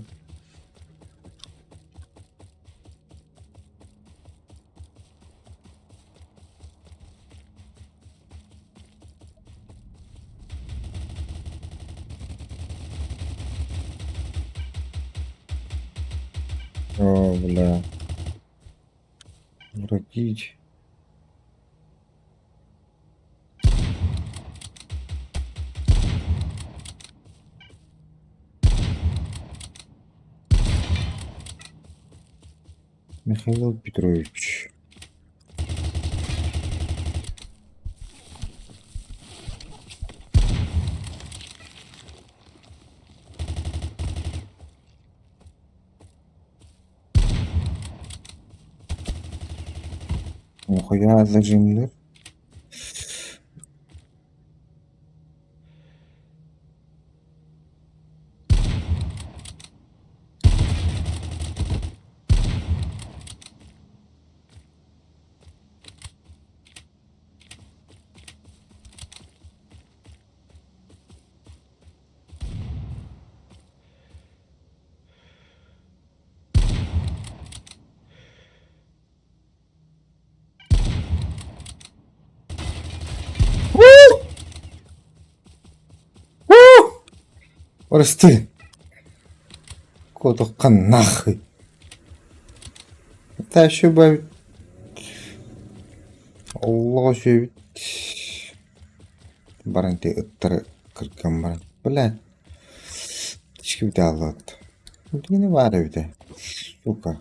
О, бля. Врагить. Михаил Петрович. Нихуя зажимных. Прости. Куотухха нахуй. Это бабит. Оллоҕо сүөбүт. Баран ти ыттары кырган баран. Блядь. Кипчик Кини баар эбитэ, сука.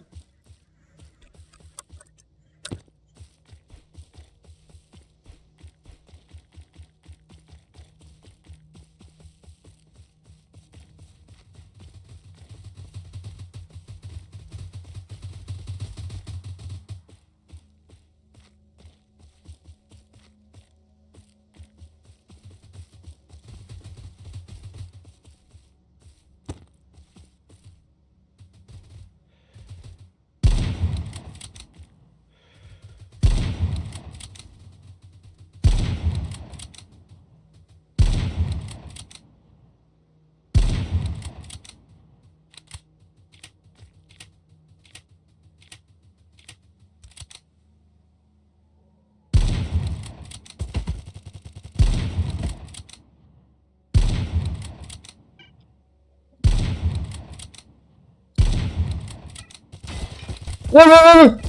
Ой, ой, ой!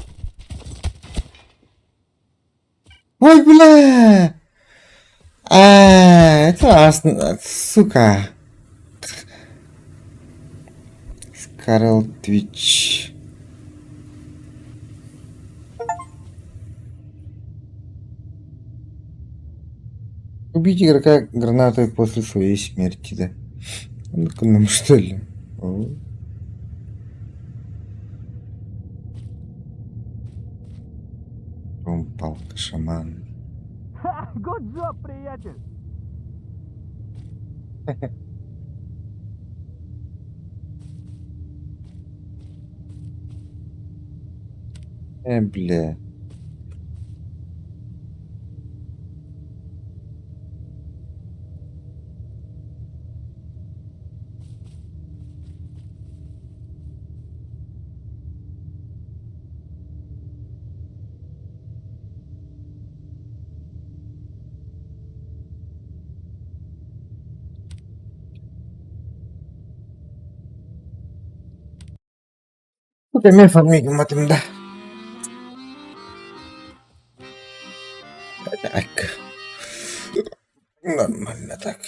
Ой, бля! А, это сука. Скарл Твич. Убить игрока гранатой после своей смерти, да. Ну-ка нам что ли? О. Палка шаман. Ха, good job, приятель! Бля. Эмиэ фармигматым да. Так. Нормально так.